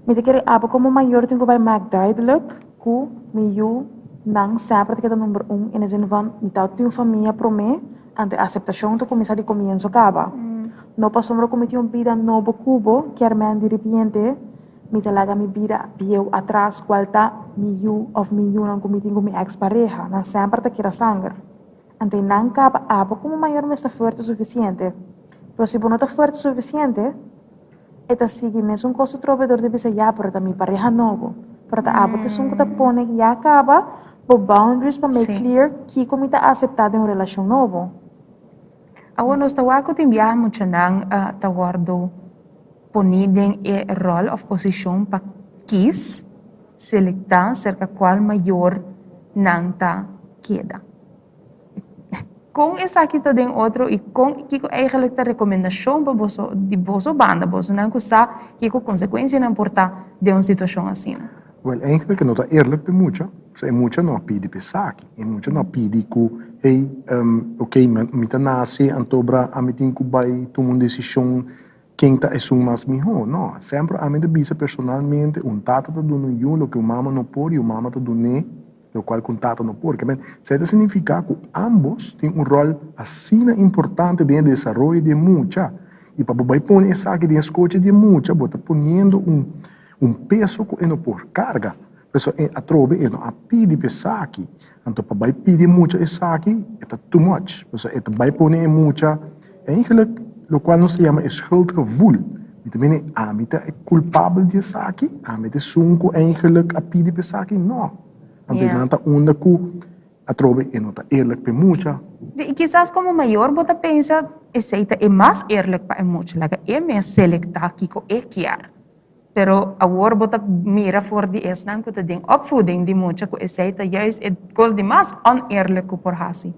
mi ta kere abo como mayor tin cu bay mak duidelijk cu mi yu nan semper ta keda number un in de zin van mi ta tin un famia prome anto e aceptacion ta cuminsa di comienzo caba. No pasobra cu mi tin un bida nobo cu bo kier men diripiente Mi ta laga mi bida bieu atras cual ta mi yu of mi yunan cu mi tin cu mi ex pareha. Nan semper ta keda sanger. Anto y nan caba abo como mayor mester fuerte suficiente. Pero si bo no ta fuerte suficiente, e ta sigui mesun cos atrobe dor di bisa ya pero ta mi pareha nobo. Pero ta abo ta esun cu ta pone ya caba bo boundaries pa make clear kico mi ta acepta den un relacion nobo. Awor nos ta wak cu tin biaha muchanan ta wordo Poni den e ròl òf posishon pa kis, selektá, serka kual mayor nan ta keda. Kon esaki ta den otro i kon kiko eigenlijk ta rekomendashon pa boso di boso banda, bosonan ku sa kiko konsekuensianan por ta den un situashon asina? Wèl, eigenlijk no ta eerlijk pa e mucha, pasobra e mucha no a pidi pa esaki. E mucha no a pidi ku, hey, oké, mi ta nase, antobra ami tin ku bai tuma un desishon Ken ta esun mas mihó? No, semper ami ta bisa personalmente, un tata ta duna un yu loke un mama no por i un mama ta dun'é Lokual ku un tata no por. Ke men, esei ta signifiká ku ámbos tin un ròl asina importante den e desaroyo di e mucha. I pa bo bai pone esaki den e skochi di e mucha, bo ta poniendo un un peso ku e no por karga. Por eso e atrobe e no a pidi pa esaki. Anto pa bai pidi e mucha esaki, e ta too much. Por eso e ta bai pone e mucha, eigenlijk lokual nos ta yama e schuldgevoel. Mi ta mene, ami ta e kulpabel di esaki? Ami ta esun ku eigenlijk a pidi pa esaki? No. Anto nan ta unda ku atrobe e no ta eerlijk pa e mucha. I kisas komo mayor bo ta pensa esei ta e mas eerlijk pa e mucha, laga e mes selektá kiko e kier. Pero awor bo ta mira for di esnan ku ta den opvoeding di mucha ku esei ta juist e kos di mas oneerlijk ku por hasi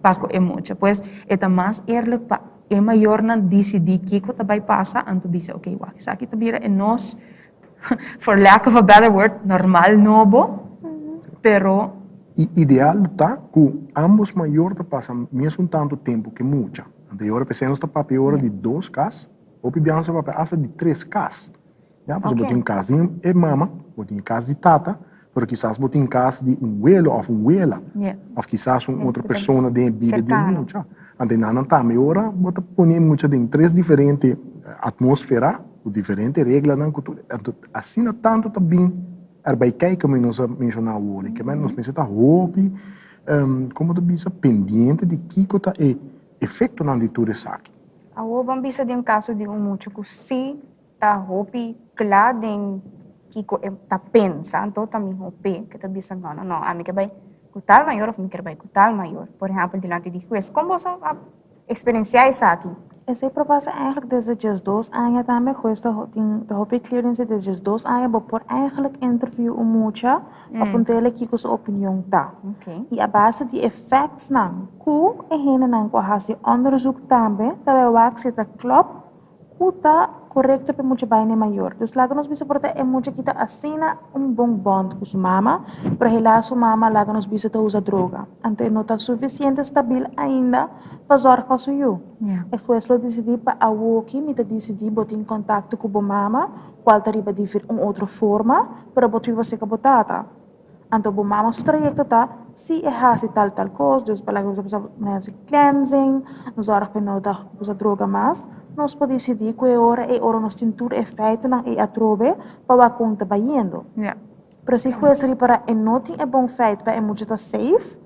pa ku e mucha. Pues e ta mas eerlijk pa e mayornan disidí kiko ta bai pasa anto bisa oke wak esaki ta bira e nos for lack of a better word normal nobo pero. E ideal lo ta ku ambos mayor ta pasa mesun tantu tempu ku e mucha. Anto e ora p'esei nos ta papia e ora di dos kas. Hopi biaha nos a papia asta di tres kas. Ya, pasobra bo tin kas di e mama, bo tin kas di tata, pero kisas bo tin kas di un welo òf un wela, òf kisas un otro persona den e bida di e mucha. Anto e nannan tambe ora bo ta pone e mucha den tres diferente atmósfera, ku diferente reglanan, ku tur. Anto asina tantu ta bin erbij kijken mi nos a menshoná awor. I kimen nos mester ta hopi, komo ta bisa, pendiente di kiko ta e efektonan di tur esaki. Awor ban bisa den kaso di un mucha ku si ta hopi kla den kiko e ta pensa, anto ta mihó p'e ke ta bisa no no no ami ke bai ku tal mayor òf mi ker bai ku tal mayor, por ehèmpel dilanti di hues. Kon boso a eksperensiá esaki? Esei por pasa eigenlijk desde diesdos aña tambe, hues ta tin ta hopi clearance desde diesdos aña bo por eigenlijk interview un mucha pa puntr'el kiko su opinion ta. I a base di e factsnan ku e hendenan ku a hasi onderzoek tambe ta bai wak si ta klòp ku ta korekto pa e mucha bai na e mayor. Dus laga nos bisa por ta e mucha ki ta asina un bon bond ku su mama, pero helaas su mama laga nos bisa ta usa droga. Anto e no ta sufisiente stabil ainda pa zòrg pa su yu. E hues lo disidí pa awoki mi ta disidí bo tin kontakto ku bo mama kual ta riba un otro forma, pero bo ta biba serka bo tata. Anto bo mama su trayecto ta, si e haci tal tal cos, Dios pa laga nos a pasa haci cleansing, nos zorg pa e no ta usa droga mas, nos por dicidi cu e ora ey ora nos tin tur e feitonan ey atrobe pa wak con ta bayendo. Pero si hues ripara e no tin e bon feit pa e mucha ta safe,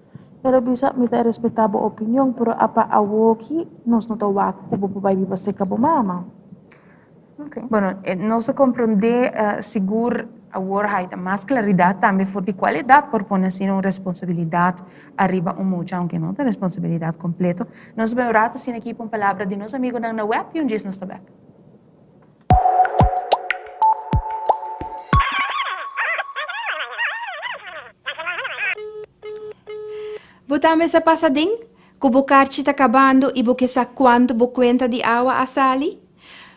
e lo bisa mi ta respeta bo opinion pero a pa awoki nos no ta wak cu bo por bay biba cerca bo mama. Bueno, nos a komprondé sigur awor hay ta mas klaridat tambe for di kual edat por pone asina un responsabilidat ariba un mucha, aunke no ta responsabilidat kompleto. Nos a bai un rato asina aki pa un palabra di nos amigonan na web i un djis nos ta bek. Bo tambe sa pasa den ku bo karchi ta kabando i bo ke sa kuantu bo kuenta di awa a sali?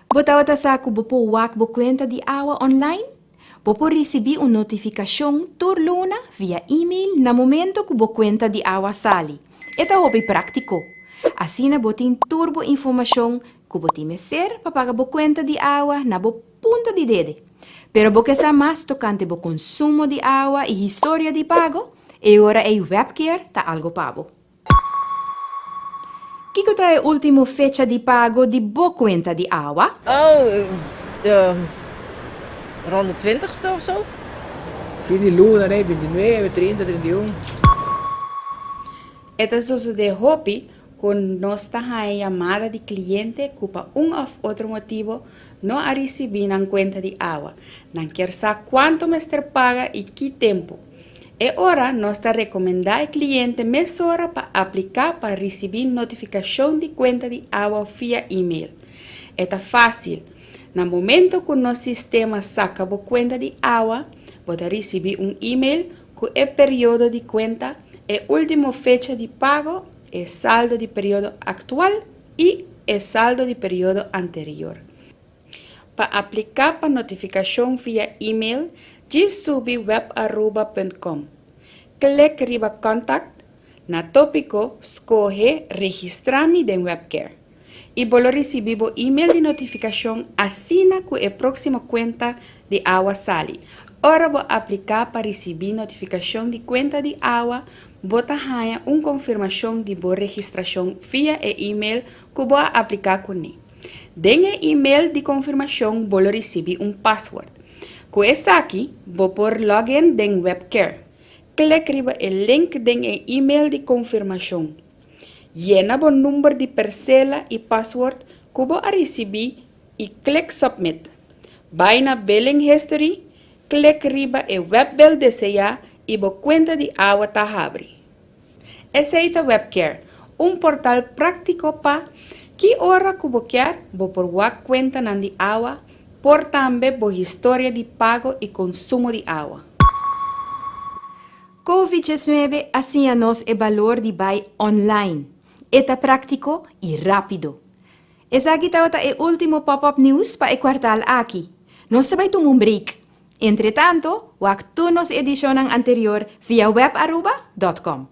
Bo tabata sa ku bo por wak bo kuenta di awa online? Bo por risibí un notifikashon tur luna via email na momento ku bo kuenta di awa sali. E ta hopi práktiko! Asina bo tin tur bo informashon ku bo tin mester pa paga bo kuenta di awa na bo punta di dede. Pero bo ke sa mas tokante bo konsumo di awa i historia di pago? E ora ei Webcare ta algu pa bo. Kiko ta e ultimo fecha di pago di bo kuenta di awa? Oh, de rond de twintigste of zo. Fin di luna, nee, bintinuebe, trinta, trinta i un. E ta sosodé hopi ku nos ta haña yamada di kliente ku pa un òf otro motibu no a risibí nan kuenta di awa. Nan kier sa kuantu mester paga i ki tempu. E ora nos ta rekomendá e kliente mesora pa apliká pa risibí notifikashon di kuenta di awa via email. E ta fásil. Na momento ku nos sistema saka bo kuenta di awa, bo ta risibí un email ku e periodo di kuenta, e último fecha di pago, e saldo di periodo aktual i e saldo di periodo anterior. Pa apliká pa notifikashon via email, djis subi webaruba.com. Klik riba Contact, na tópiko skohe Registrá mi den Webcare i bo lo risibí bo email di notifikashon asina ku e próksimo kuenta di awa sali. Ora bo apliká pa risibí notifikashon di kuenta di awa, bo ta haña un konfirmashon di bo registrashon via e e-mail ku bo a apliká kuné. Den e e-mail di konfirmashon bo lo risibí un pasword. Ku esaki, bo por login den WebCare. Klek riba e link den e e-mail di konfirmashon. Yena bo number di persela i pasword ku bo a risibí i klek Submit. Bai na Billing History, klek riba e webbill deseá i bo kuenta di awa ta habri. Esei ta WebCare, un portal práktiko pa, ki ora ku bo kier, bo por wak kuentanan di awa, por tambe bo historia di pago i konsumo di awa. Covid 19 a siña nos e balor di bai online. E ta práktiko i rápido. Esaki tabata e último Pop-Up News pa e kuartal aki. Nos ta bai tuma un break. Entretanto, wak tur nos edishonnan anterior via webaruba dòt kòm.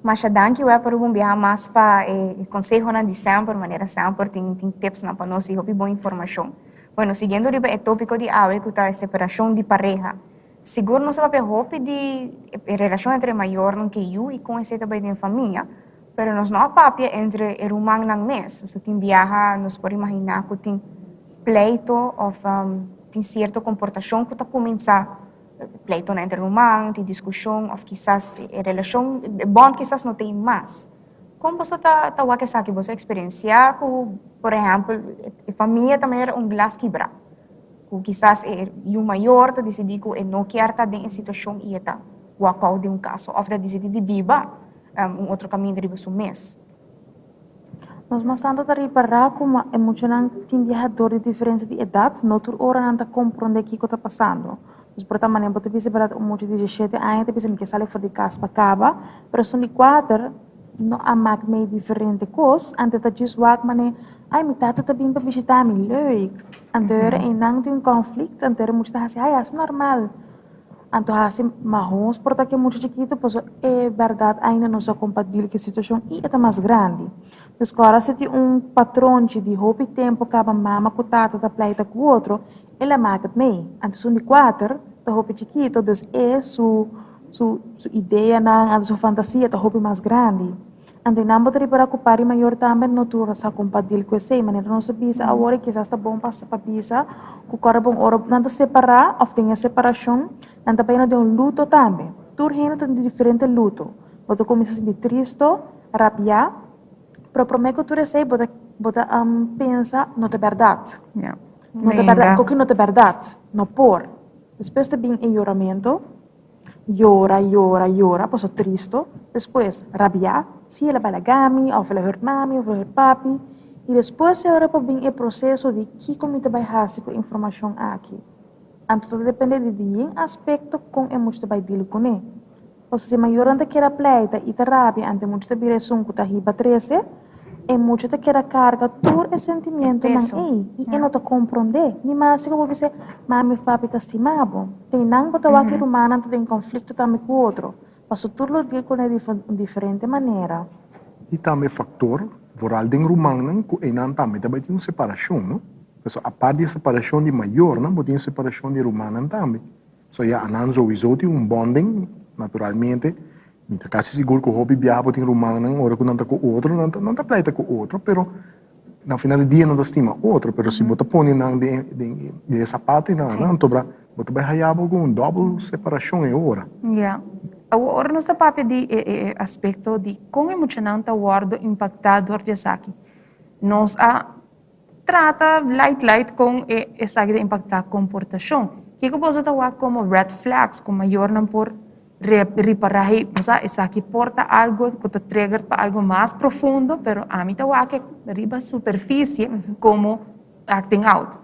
Masha danki Web Aruba un biaha mas pa e konsehonan di semper, manera semper tin tin tipsnan pa nos i hopi bon informashon. Bueno, siguiendo riba e tópiko di awe ku ta e separashon di pareha. Sigur nos a papia hopi di e relashon entre e mayornan ku e yu i kon esei ta bai den famia, pero nos no a papia entre e rumannan mes. Pasobra tin biaha nos por imaginá ku tin pleito òf tin sierto komportashon ku ta kuminsá, pleitonan entre ruman, tin diskushon òf kisas e relashon, e bònt kisas no ta ei mas. Kon boso ta ta wak esaki? Boso a eksperensiá ku, por ehèmpel, e famia ta manera un glas kibrá? Ku kisas e yu mayor ta disidí ku e no kier ta den e situashon i e ta walk out di un kaso òf ta disidí di biba un otro kaminda riba su mes. Nos mas tantu ta ripará kuma e muchanan tin biaha dor di diferensia di edat, no tur ora nan ta komprondé kiko ta pasando. Dus por ta manera bo ta bisa bèrdat un mucha di diesshete aña ta bisa mi ke sali for di kas pa kaba, pero esun di kuater no a mak mei diferente kos, anto ta djis wak manera, ai mi tata ta bin pa bishita mi, leuk! Anto ora einan tin un konflikto, anto ora mucha ta hasi, ai hasi normal. Anto hasi mahos por ta ke mucha chikitu pasobra e bèrdat ainda no sa kompartil ku e situashon i e ta mas grandi. Dus kòrda si tin un patronchi di hopi tempu kaba mama ku tata ta pleita ku otro, El a maak het mee. Anto esun di kuater ta hopi chikito, dus e su su su ideanan, anto su fantasia ta hopi mas grandi. Anto nan bo ta ripara ku par di mayor tambe no tur sa kon pa deal ku esei. Manera nos a bisa awor i kisas ta bon pa pa bisa ku kòrda bon ora nan ta separá òf den e separashon nan ta bayendo den un luto tambe. Tur hende ta den diferente luto. Bo ta kuminsá sinti tristo, rabiá. Pero promé ku tur esei bo ta bo ta pensa no ta bèrdat. No ta bèrdat, koki no ta bèrdat, no por. Despues ta bin e yoramentu, yora, yora, yora, pasobra tristo. Despues rabiá, si el a bai laga mi, òf el a hùrt mami, òf el a hùrt papi. I despues e ora por bin e proseso di kiko mi ta bai hasi ku e informashon aki. Anto ta depende di yen aspekto kon e mucha ta bai dil kuné. Pasobra si mayornan ta keda pleita i ta rabia ante mucha ta bira esun ku ta hiba trese, e mucha ta keda karga tur e sentimientonan ei i e no ta komprondé. Ni mas si ku bo bis'é, Mami òf papi ta stima bo. Ten nan bo ta wak e rumannan ta den konflikto tambe ku otro, pasobra tur lo dil kuné di un diferente manera. I tambe faktor, vooral den rumannan, ku einan tambe ta bai tin un separashon, no? Pasobra apart di e separashon di mayornan, bo tin e separashon di rumannan tambe. So ya anan zowizo tin un bonding, naturalmente. Mi ta kasi sigur ku hopi biaha bo tin rumannan ora ku nan ta ku otro, nan ta nan ta pleita ku otro, pero na final di dia nan ta stima otro. Pero si bo ta pone nan den den den e sapato i nan nan tobra bo ta bai haya bo ku un dòbel separashon e ora. Ya. Awor ora nos ta papia di e e aspekto di kon e muchanan ta wòrdu impaktá dor di esaki, nos a Trata light light kon e esaki ta impaktá komportashon. Kiko boso ta wak komo red flags ku mayornan por ripará hey bo sa esaki por ta algu ku ta trigger pa algu mas profundo pero ami ta wak e riba superfisie komo acting out.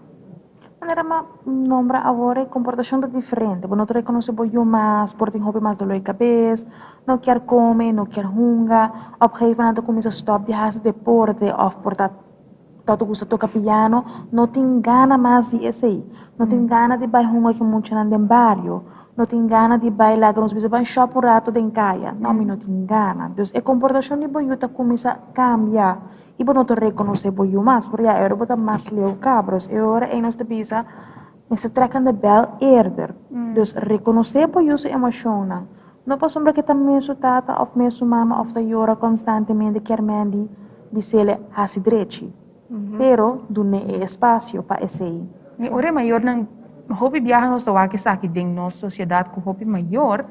Manera mi a nombra awor e komportashon ta diferente. Bo no ta rekonosé bo yu mas, por tin hopi mas doló di kabes, no kier kome, no kier hunga, òf gegeven nan ta kuminsá stòp di hasi deporte òf por ta Ta ta gusta toka piano, no tin gana mas di esei. No tin gana di bai hunga ku muchanan den bario. no tin gana di bai laga nos bisa ban shop un rato den kaya. No, mi no tin gana. Dus e komportashon di bo yu ta kuminsá kambia i bo no ta rekonosé bo yu mas, pero ya e ora bo ta mas leu kaba. Dus e ora ei nos ta bisa mester trek aan de bel eerder. Dus rekonosé bo yu su emoshonnan. No pasobra ke ta mesun tata òf mesun mama òf ta yora konstantemente kier men di bis'el hasi drechi. Pero dun'é e espasio pa esei. I ora e mayornan, hopi biaha nos ta wak esaki den nos sosiedat ku hopi mayor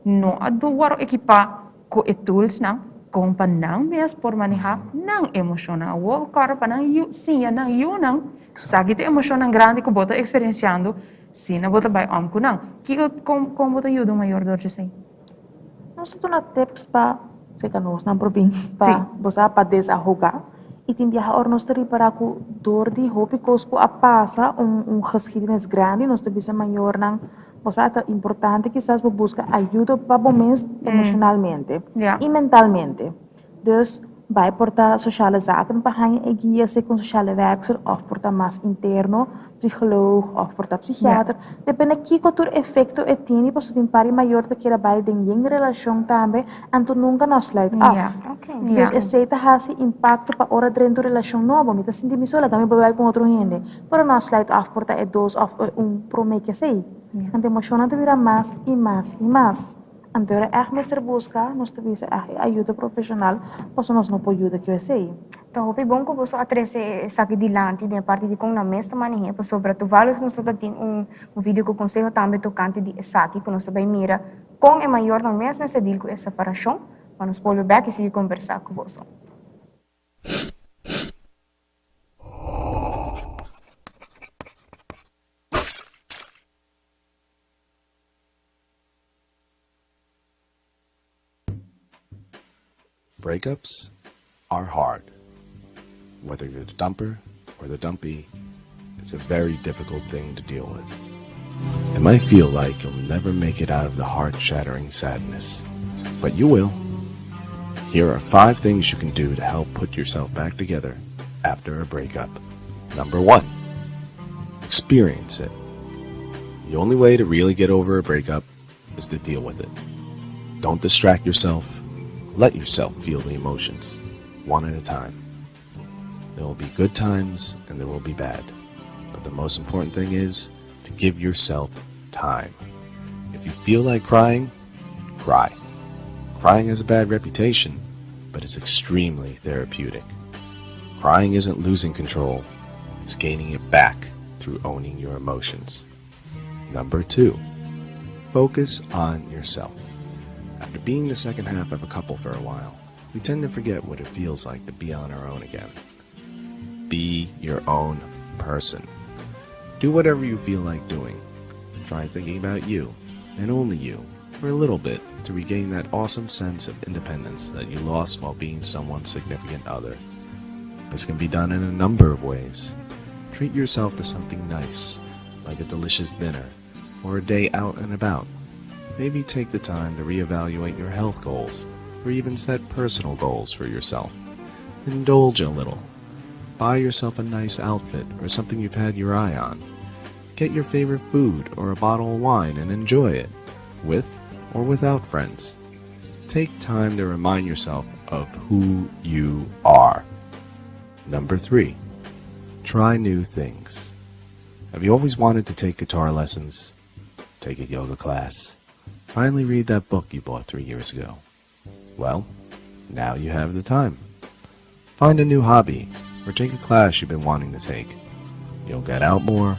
no a wòrdu ekipá ku e toolsnan kon pa nan mes por manehá nan emoshonnan. Awor kòrda pa nan yu siña nan yunan esaki ta emoshonnan grandi ku bo ta eksperensiando si na bo ta bai òm ku nan. Kiko kon kon bo ta yuda un mayor dor djesei? Nos ta duna tips pa seka nos nan por bin pa bo sa pa desahogá i tin biaha ora nos ta ripará ku dor di hopi kos ku a pasa un un geschiedenis grandi nos ta bisa mayornan bo sa ta importante kisas bo buska ayudo pa bo mes emoshonalmente i mentalmente. Dus bai por ta sociale zaken pa haña e guia sea con sociale werkster of por ta mas interno, psycholoog of por ta psychiater. Depende kico tur efecto e tini pasobra tin par di mayor ta kere bai den yen relacion tambe anto nunca no a sluit af. Dus esey ta haci impacto pa ora drenta un relacion nobo. Mi ta sinti mi sola, ta mi por bai con otro hende. Pero no a sluit af por ta e dos of e un prome ke esey. Anto emocionnan ta bira mas y mas y mas. Anto ora ègt mester buska, nos ta bisa ègt e ayuda profeshonal pasobra nos no por yuda ku esei. Ta hopi bon ku boso a trese esaki dilanti den e parti di kon nan mes ta maneh'é pasobra toevallig nos ta tin un video ku konseho tambe tokante di esaki ku nos ta bai mira kon e mayornan mes mester deal ku e separashon pa nos bolbe bèk i sigui kombersá ku boso. Breakups are hard. Whether you're the dumper or the dumpy, it's a very difficult thing to deal with. It might feel like you'll never make it out of the heart shattering sadness, but you will. Here are five things you can do to help put yourself back together after a breakup. Number one, experience it. The only way to really get over a breakup is to deal with it. Don't distract yourself. Let yourself feel the emotions, one at a time. There will be good times and there will be bad. But the most important thing is to give yourself time. If you feel like crying, cry. Crying has a bad reputation, but it's extremely therapeutic. Crying isn't losing control, it's gaining it back through owning your emotions. Number two, focus on yourself. After being the second half of a couple for a while, we tend to forget what it feels like to be on our own again. Be your own person. Do whatever you feel like doing. Try thinking about you, and only you, for a little bit to regain that awesome sense of independence that you lost while being someone's significant other. This can be done in a number of ways. Treat yourself to something nice, like a delicious dinner or a day out and about. Maybe take the time to reevaluate your health goals or even set personal goals for yourself. Indulge a little. Buy yourself a nice outfit or something you've had your eye on. Get your favorite food or a bottle of wine and enjoy it, with or without friends. Take time to remind yourself of who you are. Number 3. Try new things. Have you always wanted to take guitar lessons? Take a yoga class? Finally read that book you bought 3 years ago? Well, now you have the time. Find a new hobby or take a class you've been wanting to take. You'll get out more,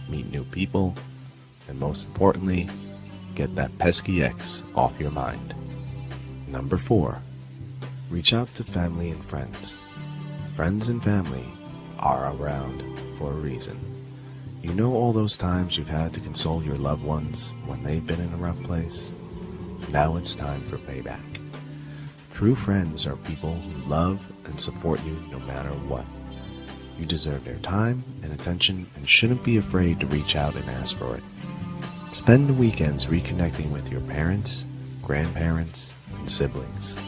meet new people, and most importantly, get that pesky ex off your mind. Number 4. Reach out to family and friends. Friends and family are around for a reason. You know all those times you've had to console your loved ones when they've been in a rough place? Now it's time for payback. True friends are people who love and support you no matter what. You deserve their time and attention and shouldn't be afraid to reach out and ask for it. Spend the weekends reconnecting with your parents, grandparents, and siblings.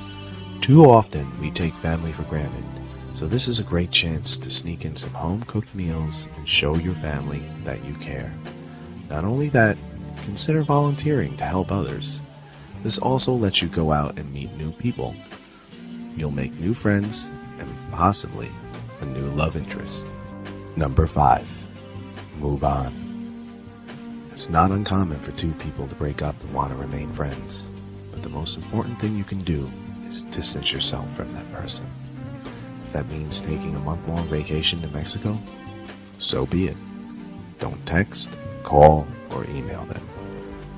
Too often we take family for granted, so this is a great chance to sneak in some home cooked meals and show your family that you care. Not only that, consider volunteering to help others. This also lets you go out and meet new people. You'll make new friends and possibly a new love interest. Number 5. Move on. It's not uncommon for two people to break up and want to remain friends, but the most important thing you can do is distance yourself from that person. If that means taking a month long vacation to Mexico, so be it. Don't text, call, or email them.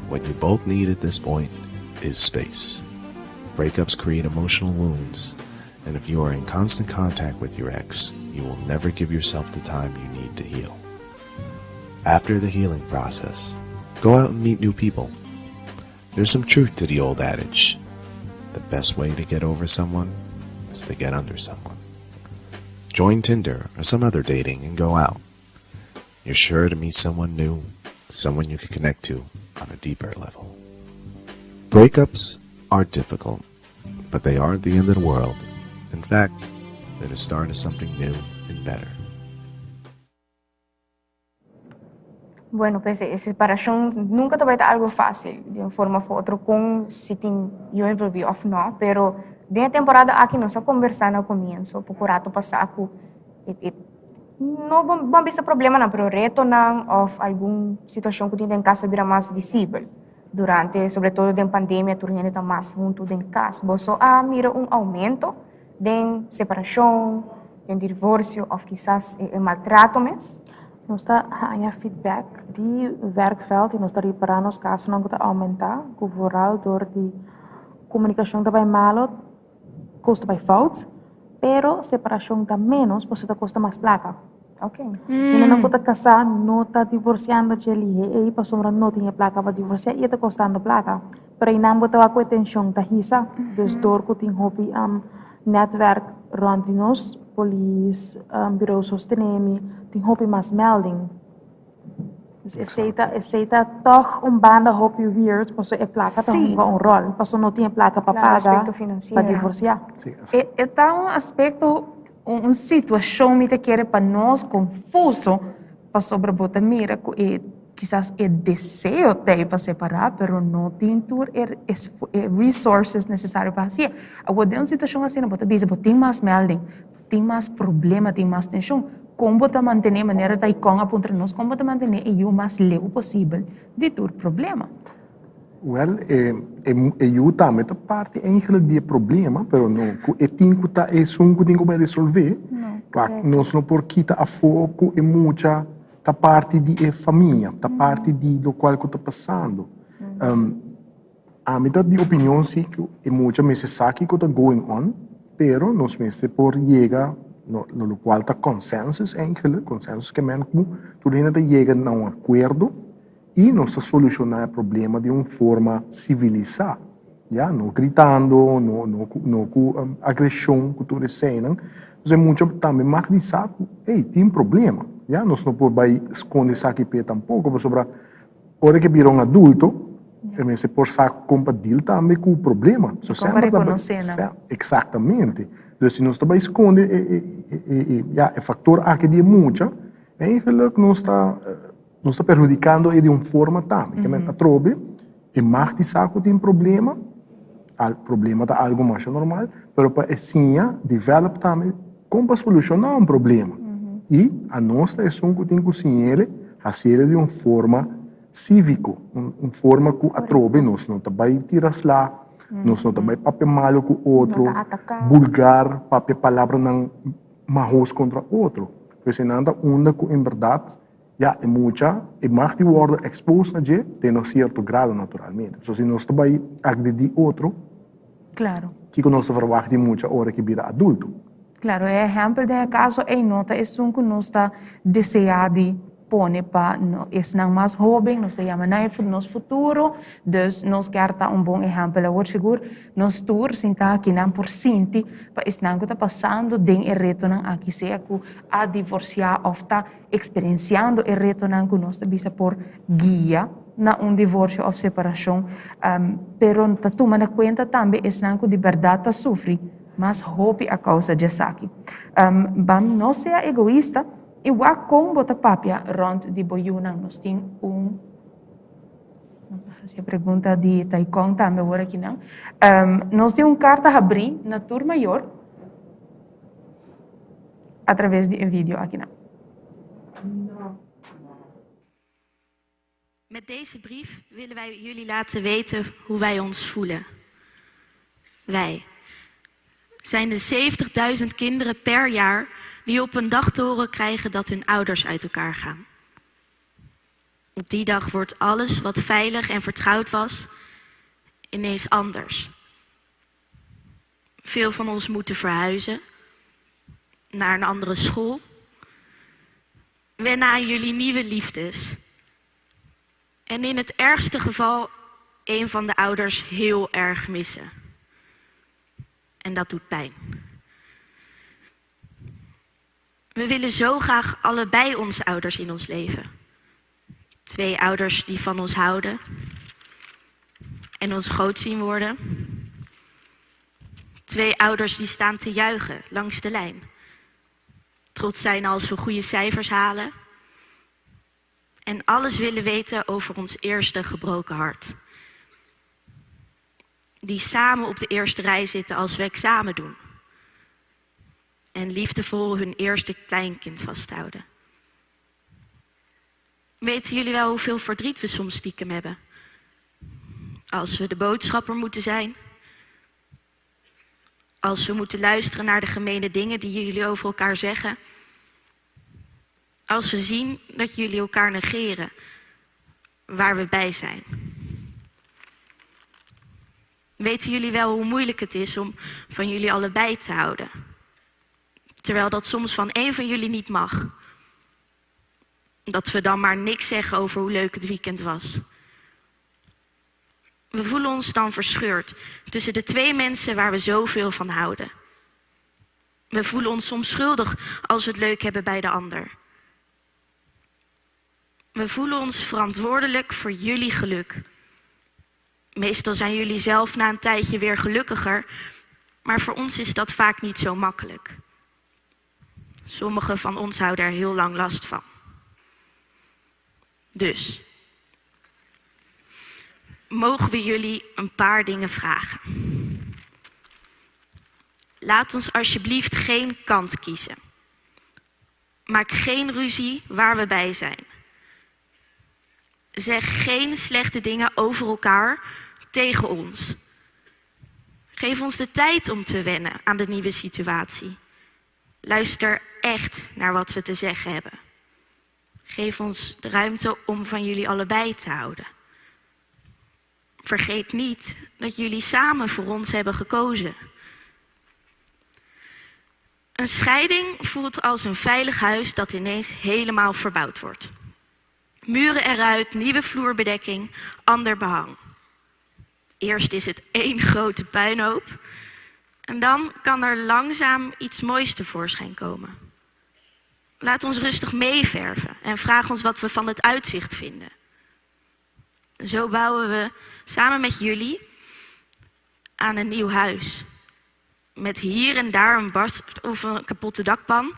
What you both need at this point is space. Breakups create emotional wounds, and if you are in constant contact with your ex, you will never give yourself the time you need to heal. After the healing process, go out and meet new people. There's some truth to the old adage the best way to get over someone is to get under someone. Join Tinder or some other dating and go out. You're sure to meet someone new, someone you can connect to on a deeper level. Breakups are difficult, but they aren't the end of the world. In fact, they're the start of something new and better. Bueno, pues e separacion nunca ta bay ta algo facil, di un forma of otro, con si tin yu envolvi of no, pero den e temporada aki nos a conversa na comienzo, poco rato pasa cu e e no bon bisa problemanan, pero retonan of algun situacion cu tin den cas a bira mas visibel durante, sobre todo den pandemia tur hende ta mas hunto den cas. Boso a mira un aumento den separacion, den divorcio of kisas e maltrato mes? Nos ta haña feedback di werkveld y nos ta ripara nos casonan cu ta aumenta, cu vooral door di comunicacion ta bay malo, cos ta bay fout, pero separacion ta menos pasobra ta costa mas placa. Hendenan cu ta casa no ta divorciando dje lihe ey pasobra no tin e placa pa divorcia y e ta costando placa. Pero einan bo ta wak cu e tension ta hisa, dus door cu tin hopi netwerk rond di nos, polis, bureau Sostenemi, tin hopi mas melding. Dus esey ta, esey ta toch un banda hopi weird pasobra e placa ta hunga un rol, pasobra no tin e placa pa paga pa divorcia. E ta un aspecto, un situacion mi ta kere pa nos confuso pasobra bo ta mira cu e Kisas e deseo t'ei pa separá, pero no tin tur e e resources nesesario pa hasié. Awor den un situashon asina bo ta bisa bo tin mas melding, bo tin mas problema, tin mas tenshon. Kon bo ta mantené, manera Taikon a puntra nos, kon bo ta mantené e yu mas leu posibel di tur problema? Wèl, e e yu tambe ta parti eigenlijk di e problema, pero no ku e tin ku ta esun ku tin ku bai resolvé. Wak, nos no por kita afó ku e mucha ta parti di e famia, ta parti di lokual ku ta pasando. Ami ta di opinion si ku e mucha mester sa kiko ta going on, pero nos mester por yega na lokual ta consensus eigenlijk, consensus ke men ku tur hende ta yega na un akuerdo i nos ta solushoná e problema di un forma sivilisá, ya, no gritando, no no ku no ku agreshon ku tur eseinan. Entonces e mucha tambe mag di sa ku ey tin problema, ya, nos no por bai skonde esaki p'e tampoko pasobra ora ke bira un adulto e mester por sa kon pa deal tambe ku problema. I kon pa rekonosé nan. Eksaktamente. Entonces si nos ta bai skonde e e e ya e faktor aki di e mucha eigenlijk nos ta Nos ta perhudikando e di un forma tambe. Ke men atrobe e mag di sa ku tin problema, al problema ta algu masha normal, pero pa e siña, develop tambe kon pa solushoná un problema. I anos ta esun ku tin ku siñ'ele hasiele di un forma síviko, un forma ku atrobe nos no ta bai tira sla, nos no ta bai papia malu ku otro, bulgar, papia palabranan mahos kontra otro. Pues enan ta unda ku en bèrdat Ya, e mucha e mag di wordo expos na dje te na cierto grado naturalmente. So si nos ta bay agredi otro, Claro. kico nos ta verwagt di mucha ora ki bira adulto? Claro, e ehempel den e caso ey no ta esun cu nos ta desea di pone pa esnan mas hoben, nos ta yama nan e nos futuro, dus nos kier ta un bon ehempel. Awor sigur nos tur sinta aki nan por sinti pa esnan cu ta pasando den e retonan aki, sea cu a divorcia of ta Eksperensiando e retonan ku nos ta bisa por guia na un divorsio òf separashon, pero ta tuma na kuenta tambe esnan ku di bèrdat ta sufri mas hopi a kousa di esaki. Ban no sea egoista i wak kon bo ta papia rònt di bo yunan. Nos tin un. Hasi e pregunta di Taikon tambe awor akinan. Nos tin un karta habrí na tur mayor a traves di e video akinan. Met deze brief willen wij jullie laten weten hoe wij ons voelen. Wij zijn de 70.000 kinderen per jaar die op een dag te horen krijgen dat hun ouders uit elkaar gaan. Op die dag wordt alles wat veilig en vertrouwd was, ineens anders. Veel van ons moeten verhuizen naar een andere school. Wennen aan jullie nieuwe liefdes. En in het ergste geval een van de ouders heel erg missen. En dat doet pijn. We willen zo graag allebei onze ouders in ons leven. Twee ouders die van ons houden en ons groot zien worden. Twee ouders die staan te juichen langs de lijn. Trots zijn als we goede cijfers halen. En alles willen weten over ons eerste gebroken hart. Die samen op de eerste rij zitten als we examen doen. En liefdevol hun eerste kleinkind vasthouden. Weten jullie wel hoeveel verdriet we soms stiekem hebben? Als we de boodschapper moeten zijn. Als we moeten luisteren naar de gemene dingen die jullie over elkaar zeggen. Als we zien dat jullie elkaar negeren waar we bij zijn. Weten jullie wel hoe moeilijk het is om van jullie allebei te houden? Terwijl dat soms van één van jullie niet mag. Dat we dan maar niks zeggen over hoe leuk het weekend was. We voelen ons dan verscheurd tussen de twee mensen waar we zoveel van houden. We voelen ons soms schuldig als we het leuk hebben bij de ander. We voelen ons verantwoordelijk voor jullie geluk. Meestal zijn jullie zelf na een tijdje weer gelukkiger, maar voor ons is dat vaak niet zo makkelijk. Sommigen van ons houden er heel lang last van. Dus, mogen we jullie een paar dingen vragen? Laat ons alsjeblieft geen kant kiezen. Maak geen ruzie waar we bij zijn. Zeg geen slechte dingen over elkaar tegen ons. Geef ons de tijd om te wennen aan de nieuwe situatie. Luister echt naar wat we te zeggen hebben. Geef ons de ruimte om van jullie allebei te houden. Vergeet niet dat jullie samen voor ons hebben gekozen. Een scheiding voelt als een veilig huis dat ineens helemaal verbouwd wordt. Muren eruit, nieuwe vloerbedekking, ander behang. Eerst is het één grote puinhoop. En dan kan er langzaam iets moois tevoorschijn komen. Laat ons rustig meeverven en vraag ons wat we van het uitzicht vinden. Zo bouwen we samen met jullie aan een nieuw huis. Met hier en daar een barst of een kapotte dakpan,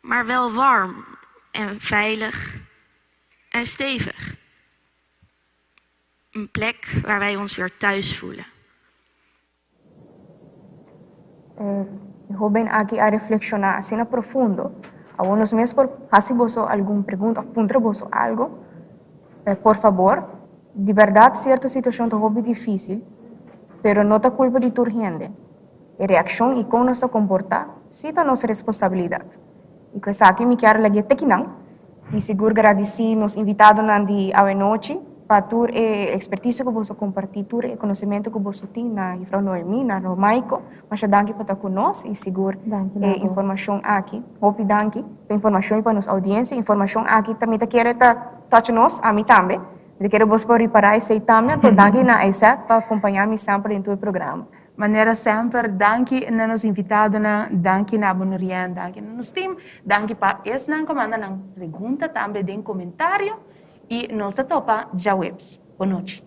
maar wel warm en veilig en stevig. Een plek waar wij ons weer thuis voelen. E hoben aki a reflekshoná asina profundo. Awor nos mes por hasi boso algun pregunta òf puntra boso algu. Por fabor, di bèrdat sierto situashon ta hopi difísil, pero no ta kulpa di tur hende. E reakshon i kon nos ta komportá sí ta nos responsabilidat. I ku esaki mi kier lag'é te kinan i sigur gradisí nos invitadonan di awenochi pa tur e ekspertisio ku boso kompartí, tur e konosementu ku boso tin na Jufrou Noemí, na Romaico. Masha danki pa ta ku nos i sigur e informashon aki. Hopi danki pa informashon i pa nos oudiensia. Informashon aki ta mi ta kere ta touch nos, ami tambe. Mi ta kere boso por ripará esei tambe. Anto danki na Isaac pa kompañá mi semper den tur e programa. Manera semper, danki na nos invitadonan, danki na bo Nurien, danki na nos team, danki pa esnan ku a manda nan pregunta tambe den komentario i nos ta topa djaweps. Bonochi.